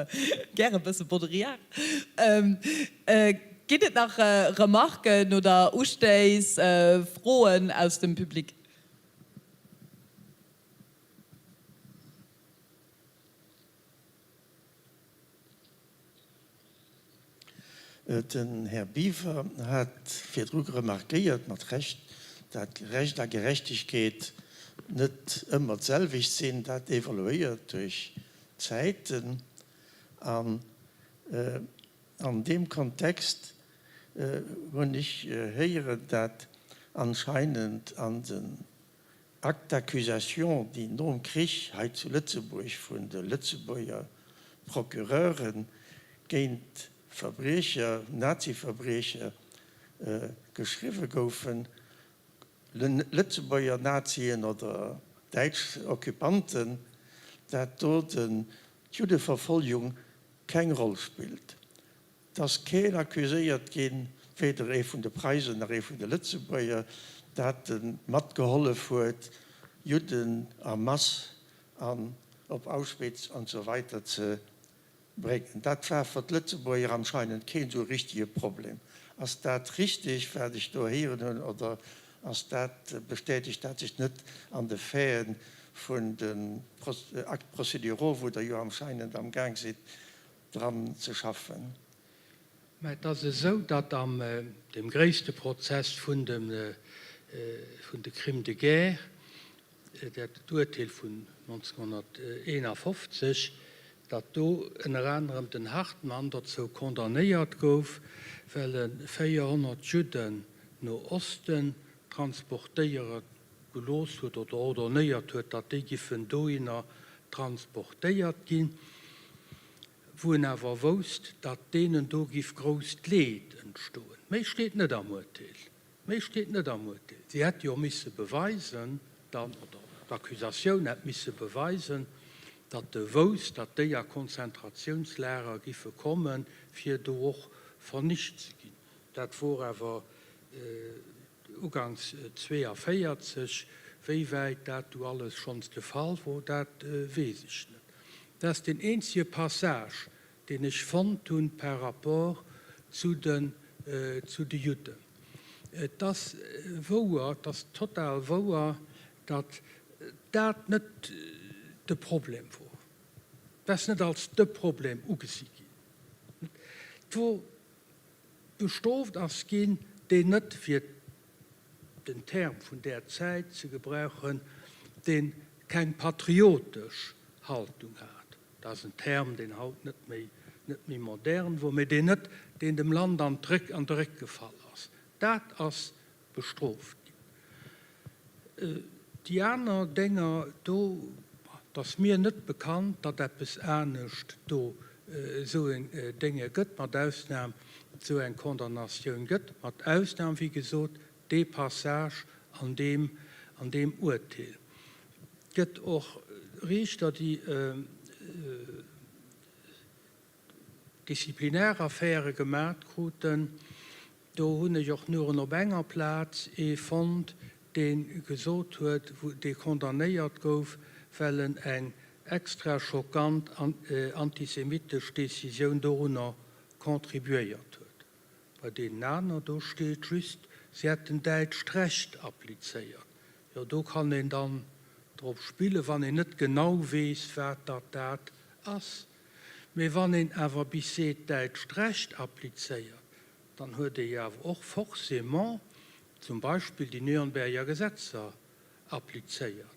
gäre bësse Baudrillard. Ginn et nach Remarken oder Ustéiss, Froen aus dem Public? Den Här Biwer hat virdru remarkéiert, mat Recht, dat Recht a Gerechtegkeet net ëmmer d'selwecht sinn. Dat evoluéiert duerch d'Zäiten. An An deem Kontext hunn ech héieren, dat. anscheinend an den Actes d'accusation, déi nom Krich hei zu Lëtzebuerg vun de Lëtzebuerger Procureure géint Verbriecher, Nazi-Verbriecher geschriwwe goufen, Lëtzebuerger Nazien oder däitsch Occupanten, dat do d'Juddeverfolgung keng Roll spillt. Et ass keen accuséiert ginn, weder ee vun de Preisen nach ee vun de Lëtzebuerger, dat e matgehollef huet, Judden a Mass an op Auschwitz an esou weiter ze bréngen. Dat war fir d'Lëtzebuerger anscheinend keen esou richtege Problem. Ass dat richteg, wat ech do héieren hunn, oder ass dat, bestätegt dat sech net an de Faiten vun den Actes procéduraux, wou Der jo anscheinend am Gaang sidd dran ze schaffen? Mä et ass esou, datt am deem gréisste Prozess vun dem, vun de Crimes de guerre, dat d'Urteel vun 1951, datt do ënner anerem den Hartmann dozou condamnéiert gouf, well e 400 Judden no Osten transportéiere gelooss huet oder ordonnéiert huet, datt déi giffen dohinner transportéiert ginn, wou en awer wousst, datt deenen do giff grousst Leed entstoen. Méi steet net am Urteel. Méi steet net am Urteel. Si hätt jo misse beweisen dann, oder d'Accusatioun hätt misse beweisen, datt e wousst, datt déi a Konzentratiounslager giffe kommen, fir do och vernicht ze ginn. Dat wor awer uganks 42. Wéi wäit dat du alles schonns de Fall wor, dat weess ech net. Dat ass deen eenzege Passage, deen ech fonnt hunn par rapport zu den, zu de Judden. Et ass wouer, et ass total wouer, datt dat net de Problem wor. Et ass net als de Problem ugesi ginn. Et wor bestrooft ass ginn, deen net, fir den Term vun där Zäit ze gebrauchen, dee keng patriotesch Haltung hat. Dat ass en Term, deen haut net méi, net méi modern wor, mee deen net, deen dem Land an d'Réck, an de Réck gefall ass. Dat ass bestrooft ginn. Déi aner Dénger do, et ass mir net bekannt, datt eppes anescht do esou en Dénge gëtt, mat Ausnam, esou eng Condamnatioun gëtt, mat Ausnam, wéi gesot, dee Passage an deem, an deem Uerteel. Et gëtt och Riichter, déi Disziplinäraffäre gemat kruten. Do hunn ech och nuren op enger Plaz ee fonnt, dee gesot huet, dee condamnéiert gouf, well en eng extra schockant antisemitesch Décisioun dorunner contribuéiert huet. Bei deenen aner, do steet just, se hätten däitscht Recht applizéiert. Jo, do kann een dann drop spillen, wann een net genau weess, wat datt dat ass. Mee wann een awer bis seet, däitscht Recht applizéiert, dann huet ee jo awer och forcément zum Beispill déi Nürnberger Gesetzer applizéiert.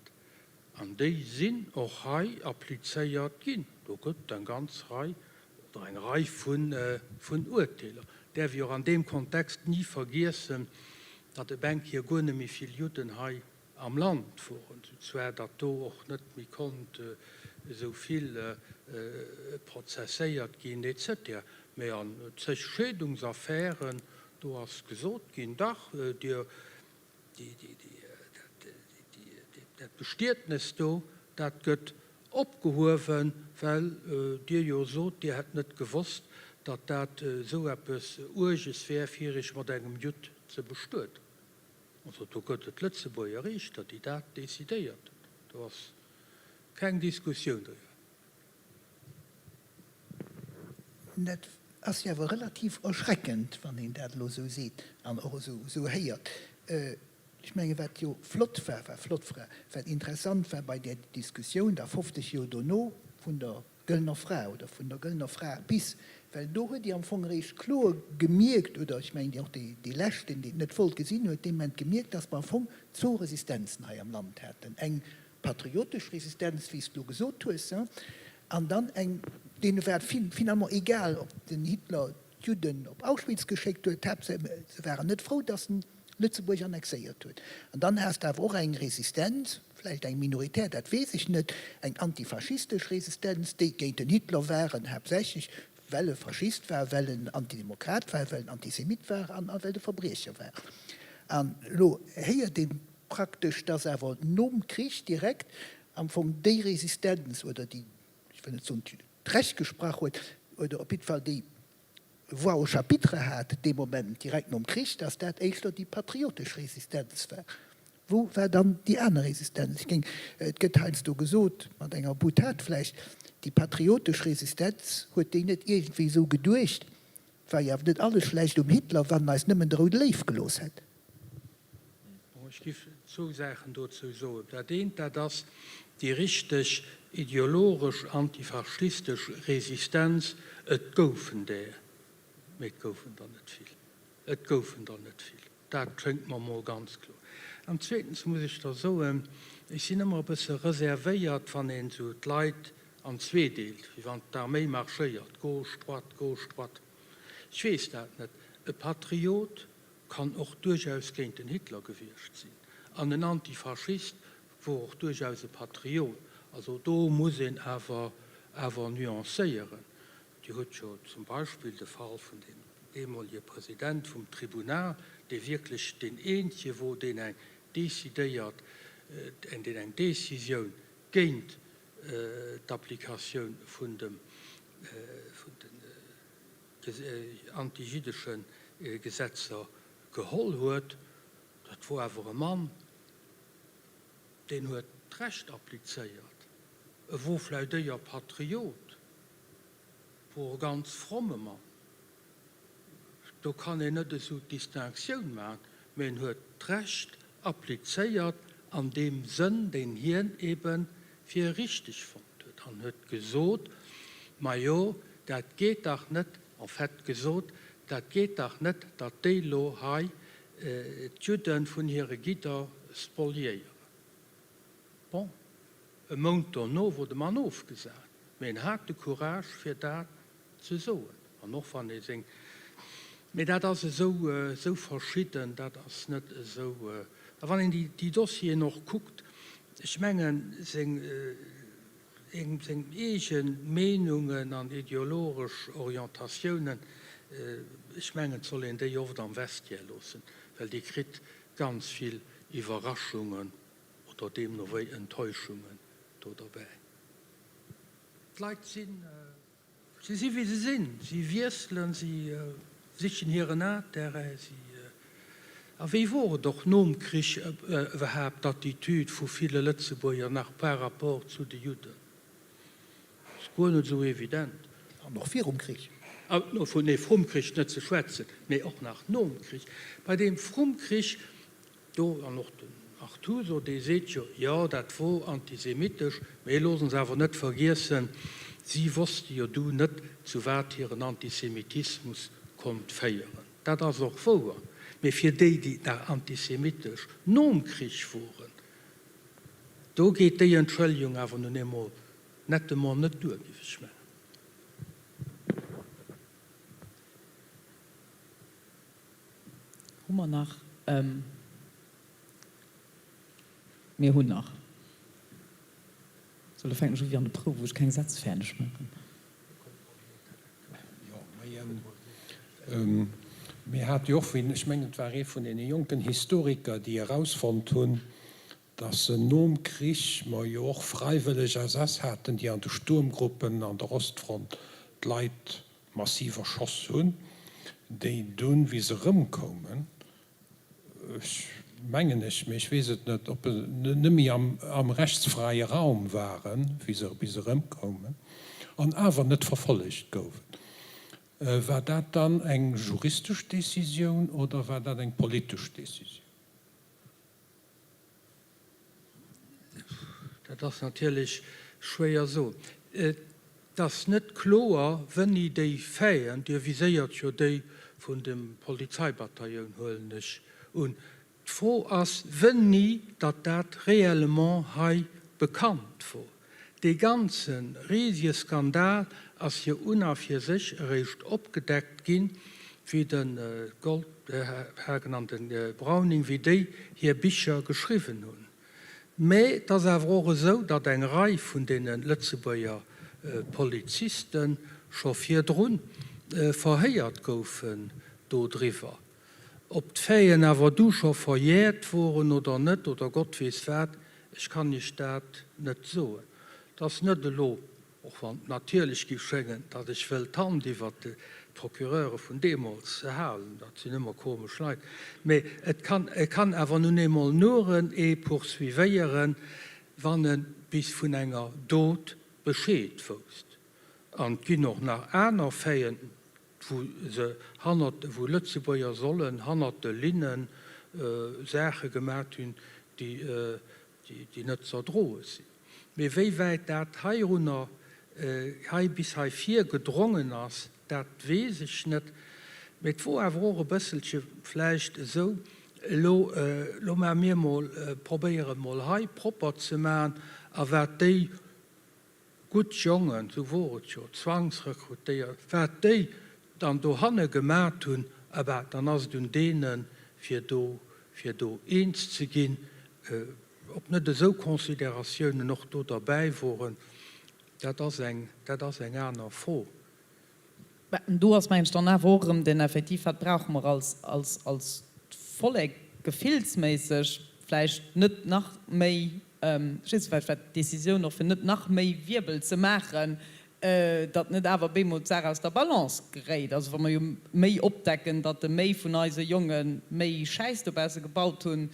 An déi sinn och hei applizéiert ginn. Do gëtt et eng ganz Rei oder eng Rei vun Urteeler. Däerf ee och an deem Kontext ni vergiessen, datt e Banquier guer net méi vill Judden hei am Land woren, souzuar datt do och net méi konnt esou vill prozesséiert ginn et cetera. Mä an zeg Scheedungsaffären, do ass gesot ginn, dach, Dir, Dat Bestietnes do, dat gëtt opgehuewen, well Dir jo sot, Dir hätt net gewosst, datt dat esou eppes Uerges wär, fir Iech mat engem Judd ze bestueden. Also do gëtt et Lëtzebuerger Riichter, déi dat decidéiert hunn. Do ass keng Diskussioun driwwer. Dat ass jo awer relativ erschreckend, wann een dat elo esou seet an och esou héiert. Ech mengen, wat jo flott war, wat flott war, wat interessant war bei där Diskussioun da 50 Joer dono vun der Gëllener Fra oder vun der Gëllener Fra bis, well do huet Dir am Fong eréischt kloer gemierkt, oder ech mengen och dee Leschten, deen et net wollt gesinn, huet dee Moment gemierkt, dass mer am Fong zwou Resistenzen hei am Land haten, eng patriotesch Resistenz, wéi s de elo gesot hues, an dann eng, deene war et finalement egal, ob den Hitler d'Judden op Auschwitz geschéckt huet, Haaptsaach se waren net frou, datt en. Lëtzebuerg annexéiert huet. An dann has de awer och eng Resistenz, vläicht eng minoritär, dat weess ech net, eng antifaschistesch Resistenz, déi géint den Hitler waren, haaptsächlech well e Faschist war, well en Antidemokrat war, well en Antisemit war an well e Verbriecher war. An elo héiert ee praktesch, dass awer nom Krich direkt am Fong déi Resistenz oder déi, ech wëll net soen, déi d'Recht gesprach huet, oder op jiddwer Fall déi Voix au chapitre hat dee Moment, direkt nom Krich, dass dat éischter déi patriotesch Resistenz war. Wou war dann déi aner Resistenz? Ech géing, et gëtt heiansdo gesot, mat enger Boutade vläicht, déi patriotesch Resistenz, huet déi net iergendwéi esou geduecht, et war jo awer net alles schlecht um Hitler, wann en eis nëmmen de Roude Léiw gelooss hätt. Bon, ech giff zwou Saachen dozou soen. Dat eent, dat ass déi richteg ideologesch antifaschistesch Resistenz. Et goufen där, mee et goufen der net vill. Et goufen der net vill. Dat schéngt mer emol ganz kloer. An zweetens muss ech da soen, ech sinn ëmmer e bësse reservéiert, wann een esou d'Leit an zwee deelt, wéi wann d'Arméi marschéiert, gauche, droite, gauche, droite. Ech weess dat net. E Patriot kann och duerchaus géint den Hitler gewiescht sinn, an en Antifaschist wor och duerchaus e Patriot. Also do muss een awer awer nuancéieren. Dir hutt jo zum Beispill de Fall vun deem deemolege President vum Tribunal, dee wierklech deen eenzege wor, deen eng decidéiert, deen eng Décisioun géint d'Applikatioun vun dem, vun den, antijiddesche Gesetzer geholl huet, dat wor awer e Mann, deen huet d'Recht applizéiert, e wor vläicht éier Patriot, wor e ganz fromme Mann, do kann een net esou d'Distinctioun maachen, mä en huet d'Recht applizéiert an deem Sënn, deen hien ebe fir richteg fonnt huet an huet gesot, Majo, dat geet dach net, en fait gesot, dat geet dach net, datt déi lo hei d'Judde vun hire Gidder spoliéieren. Bon, e Mount dono wor de Mann ofgesat, mee en hat de Courage fir dat ze soen. An och wann ee seng, mee dat ass esou, esou verschidden, dat ass net esou, a wann een déi, déi Dossieren och kuckt, ech mengen, seng, seng eege Meenungen an ideologesch Orientatiounen, ech mengen, et soll een déi oft am Vestiaire loossen, well Dir kritt ganz vill Iwwerraschungen oder deemno wéi Enttäuschungen do derbäi. D'Leit sinn. Si si wéi se sinn, si wiesselen, si sichen hiren Intérêt, si. A wéi wor et och nom Krich iwwerhaapt d'Attitude vu ville Lëtzebuerger nach par rapport zu de Judden? Ass guer net esou evident. An och virum Krich. Nee, vrum Krich net ze schwätzen, mee och nach nom Krich. Bei deem vrum Krich Do, an och den Artuso, dee seet jo, jo, dat wor antisemitesch, mee looss ons awer net vergiessen, si wosste jo du net, zu wat hiren Antisemitismus konnt féieren. Dat ass och wouer, mee fir déi, déi nach antisemitesch nom Krich woren, do geet déi Entschëllegung awer nun eemol nettement net duer, géif ech mengen. Hu mer nach? Mir hunn nach. Sou, elo fänken ech u wéi an de Prouwen, wou ech keng Sätz fäerdeg maachen. Jo, mee mir hate jo och, wéi, ech mengen, et war ee vun deene jonken Historiker, déi erausfonnt hunn, datt se nom Krich, mer jo och fräiwëlleg SS haten, déi an de Sturmgruppen an der Ostfront d'Leit massiv erschoss hunn, déi dunn, wéi se erëmkoumen, ech mengen ech, mee ech weess et net, ob se net méi am rechtsfräie Raum waren, wéi se bis erëmkoumen, an awer net verfollegt goufen. War dat dann eng juristesch Décisioun oder war dat eng politesch Décisioun? Dat ass natierlech schwéier soen. Et ass net kloer, wënni déi Faiten, Dir viséiert jo déi vun dem Polizeibatailloun, huelen ech un. D'Fro ass, wënni datt dat réellement hei bekannt wor. Dee ganze risege Skandal ass jo un a fir sech eréischt opgedeckt ginn. Wéi de Goldhagen an de Browning, wéi déi hir Bicher geschriwwen hunn. Mä et ass awer och esou, datt eng Rei vun deene Lëtzebuerger Poliziste scho virdru verhéiert goufen dodriwwer. Ob d'Faiten awer du scho verjäert woren oder net oder Gott weess wat, ech kann Iech dat net soen. Et ass net elo, och wann et natierlech géif schéngen, datt ech wëll d'Hand iwwert d'Procureure vun deemools halen, dat sinn ëmmer komesch Leit, mä et kann, e kann awer nun eemol nuren ee poursuivéieren, wann e bis vun enger Dot Bescheed wousst. An et ginn och nach aner Faiten, wou se hannert, wou Lëtzebuerger sollen hannert de Linne Saache gemat hunn, déi, déi net ze erdroe sinn. Mee wéi wäit dat heirunner, hei bis hei vir gedrongen ass, dat weess ech net. Mee et wor awer och e bësselche vläicht esou, elo, elo maache mir mol, probéiere mol hei propper ze maachen a wat déi, Gutt Jongen, sou wor et jo, zwangsrekrutéiert, wat déi dann dohanne gemat hunn, ah bah, dann ass et un deene fir do, fir do eens ze ginn. Ob net esou Considératiounen och do derbäi woren, dat ass eng, dat ass eng aner Fro. Mä do ass, mengen ech, dann awer och erëm den effektiv, wat brauche mer als, als, als Vollek gefillsméisseg, vläicht net nach méi, ech weess net, vläicht war d'Décisioun och, fir net nach méi Wierbel ze maachen, datt net awer bemol d'Saach aus der Balance geréit. Also wa mer jo méi opdecken, datt de méi vun eise Jonge méi Schäiss dobausse gebaut hunn,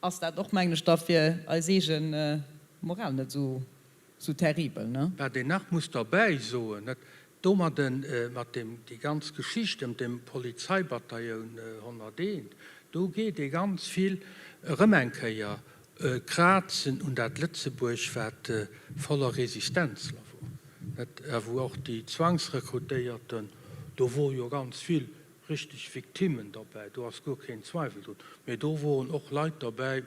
ass dat och, mengen ech, da fir eis eege Moral net esou Sou terribel, ne? Wat een nach muss derbäi soen, net, domadden, mat deem, déi ganz Geschicht ëm dem Polizeibatailloun 101, do geet ee ganz vill erëm eng Kéier krazen un dat Lëtzebuerg, wat voller Resistenzler wor, net, a wou och déi Zwangsrekrutéierten, do wor jo ganz vill richteg Victimmen derbäi, do ass guer keen Zweiwel drun, mä do woren och Leit derbäi,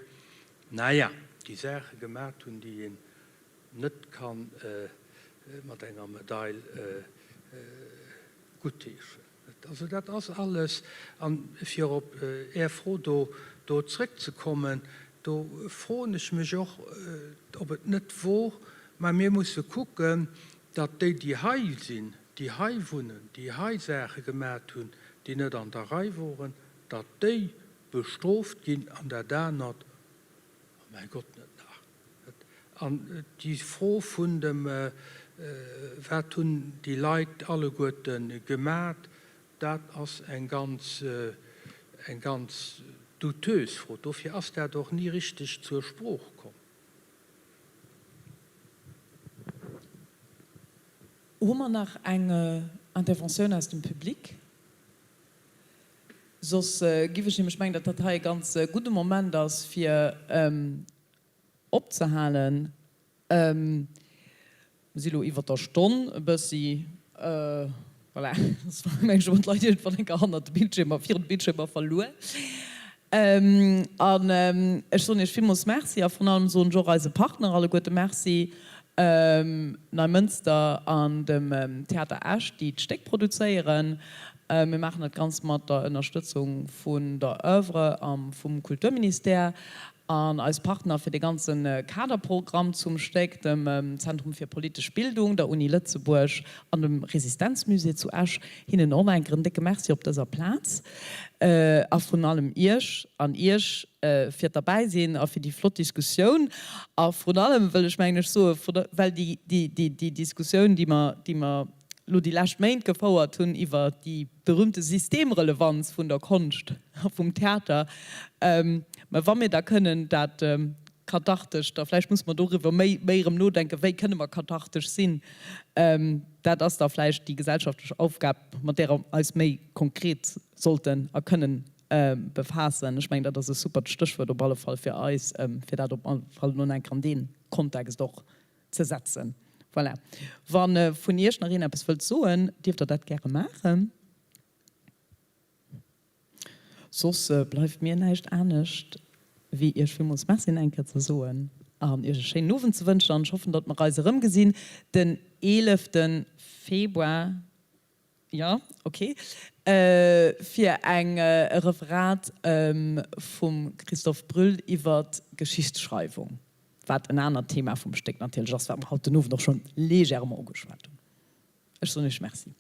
Naja, déi Saache gemat hunn, déi een net ka mat enger Medail guttheeschen. Also dat ass alles. A fir op Är Fro do do zrëckzekommen, do froen ech mech och, ob et net wor, mä mir musse kucken, datt déi, déi hei sinn, déi hei wunnen, déi hei Saache gemat hunn, déi net an der Rei woren, datt déi Bestrooft ginn an dat anert, oh mäi Gott, net nach. An déi Fro vun dem, wat hunn déi Leit alleguerte gemat, dat ass eng ganz, eng ganz douteuse Fro. Dofir ass dat och ni richteg zur Sprooch komm. Hu mer nach eng Interventioun aus dem Public? Soss giff ech nämlech mengen, datt dat hei e ganz gudde Moment ass, fir opzehalen. Mir si lo iwwert der Stonn e bëssi. Voilà, soss mengen ech, hu mer d'Leit iergendwann eng Kéier hannert de Bildschiermer, virun de Bildschiermer verluer. An ech soen Iech villmools Merci a vrun allem soen ech och eise Partner alleguerte Merci, Neimënster an dem Theater Esch, déi d'Stéck produzéieren. Mir maachen dat Ganzt mat der Ënnerstëtzung vun der Oeuvre a vum Kulturministère an eis Partner fir de ganze Kaderprogramm zum Stéck, dem Zentrum fir politesch Bildung, der Uni Lëtzebuerg an dem Resistenzmusée zu Esch. Hinnen och nach eng Kéier en décke Merci op dëser Plaz a vrun allem Iech an Iech fir d'Derbäisinn a fir déi flott Diskussioun. A vrun allem wëll ech, mengen ech, soen, well déi Diskussioun, déi mer, déi mer elo déi lescht Méint gefouert hunn iwwer déi berühmte Systemrelevanz vun der Konscht a vum Theater, mä wa mir da kënnen dat kathartesch, da vläicht muss mer doriwwer méi méi erëm nodenken, wéi kënne mer kathartesch sinn, dat ass da vläicht déi gesellschaftlech Aufgab, mat där mer eis méi konkret sollten a kënnen befaassen. Ech mengen, dat ass e supert Stéchwuert op alle Fall fir eis, fir dat op alle Fall elo nach eng Kéier an dee Kontext och ze setzen. Voilà. Wa vun Iech nach een eppes wëllt soen, dierft Der dat gäre maachen. Soss bleift mir näischt anescht, wéi Iech villmools Merci nach eng Kéier ze soen an Iech e schéinen Owend ze wënschen. An ech hoffen, datt mer eis erëmgesinn den 11. Februar. Jo, ok. Fir eng e Referat vum Christophe Brüll iwwer d'Geschichtsschreiwung, wat en anert Thema vum Stéck natierlech ass, wat mer haut den Owend och schonn légèrement ugeschwat hunn. Ech soen Iech Merci.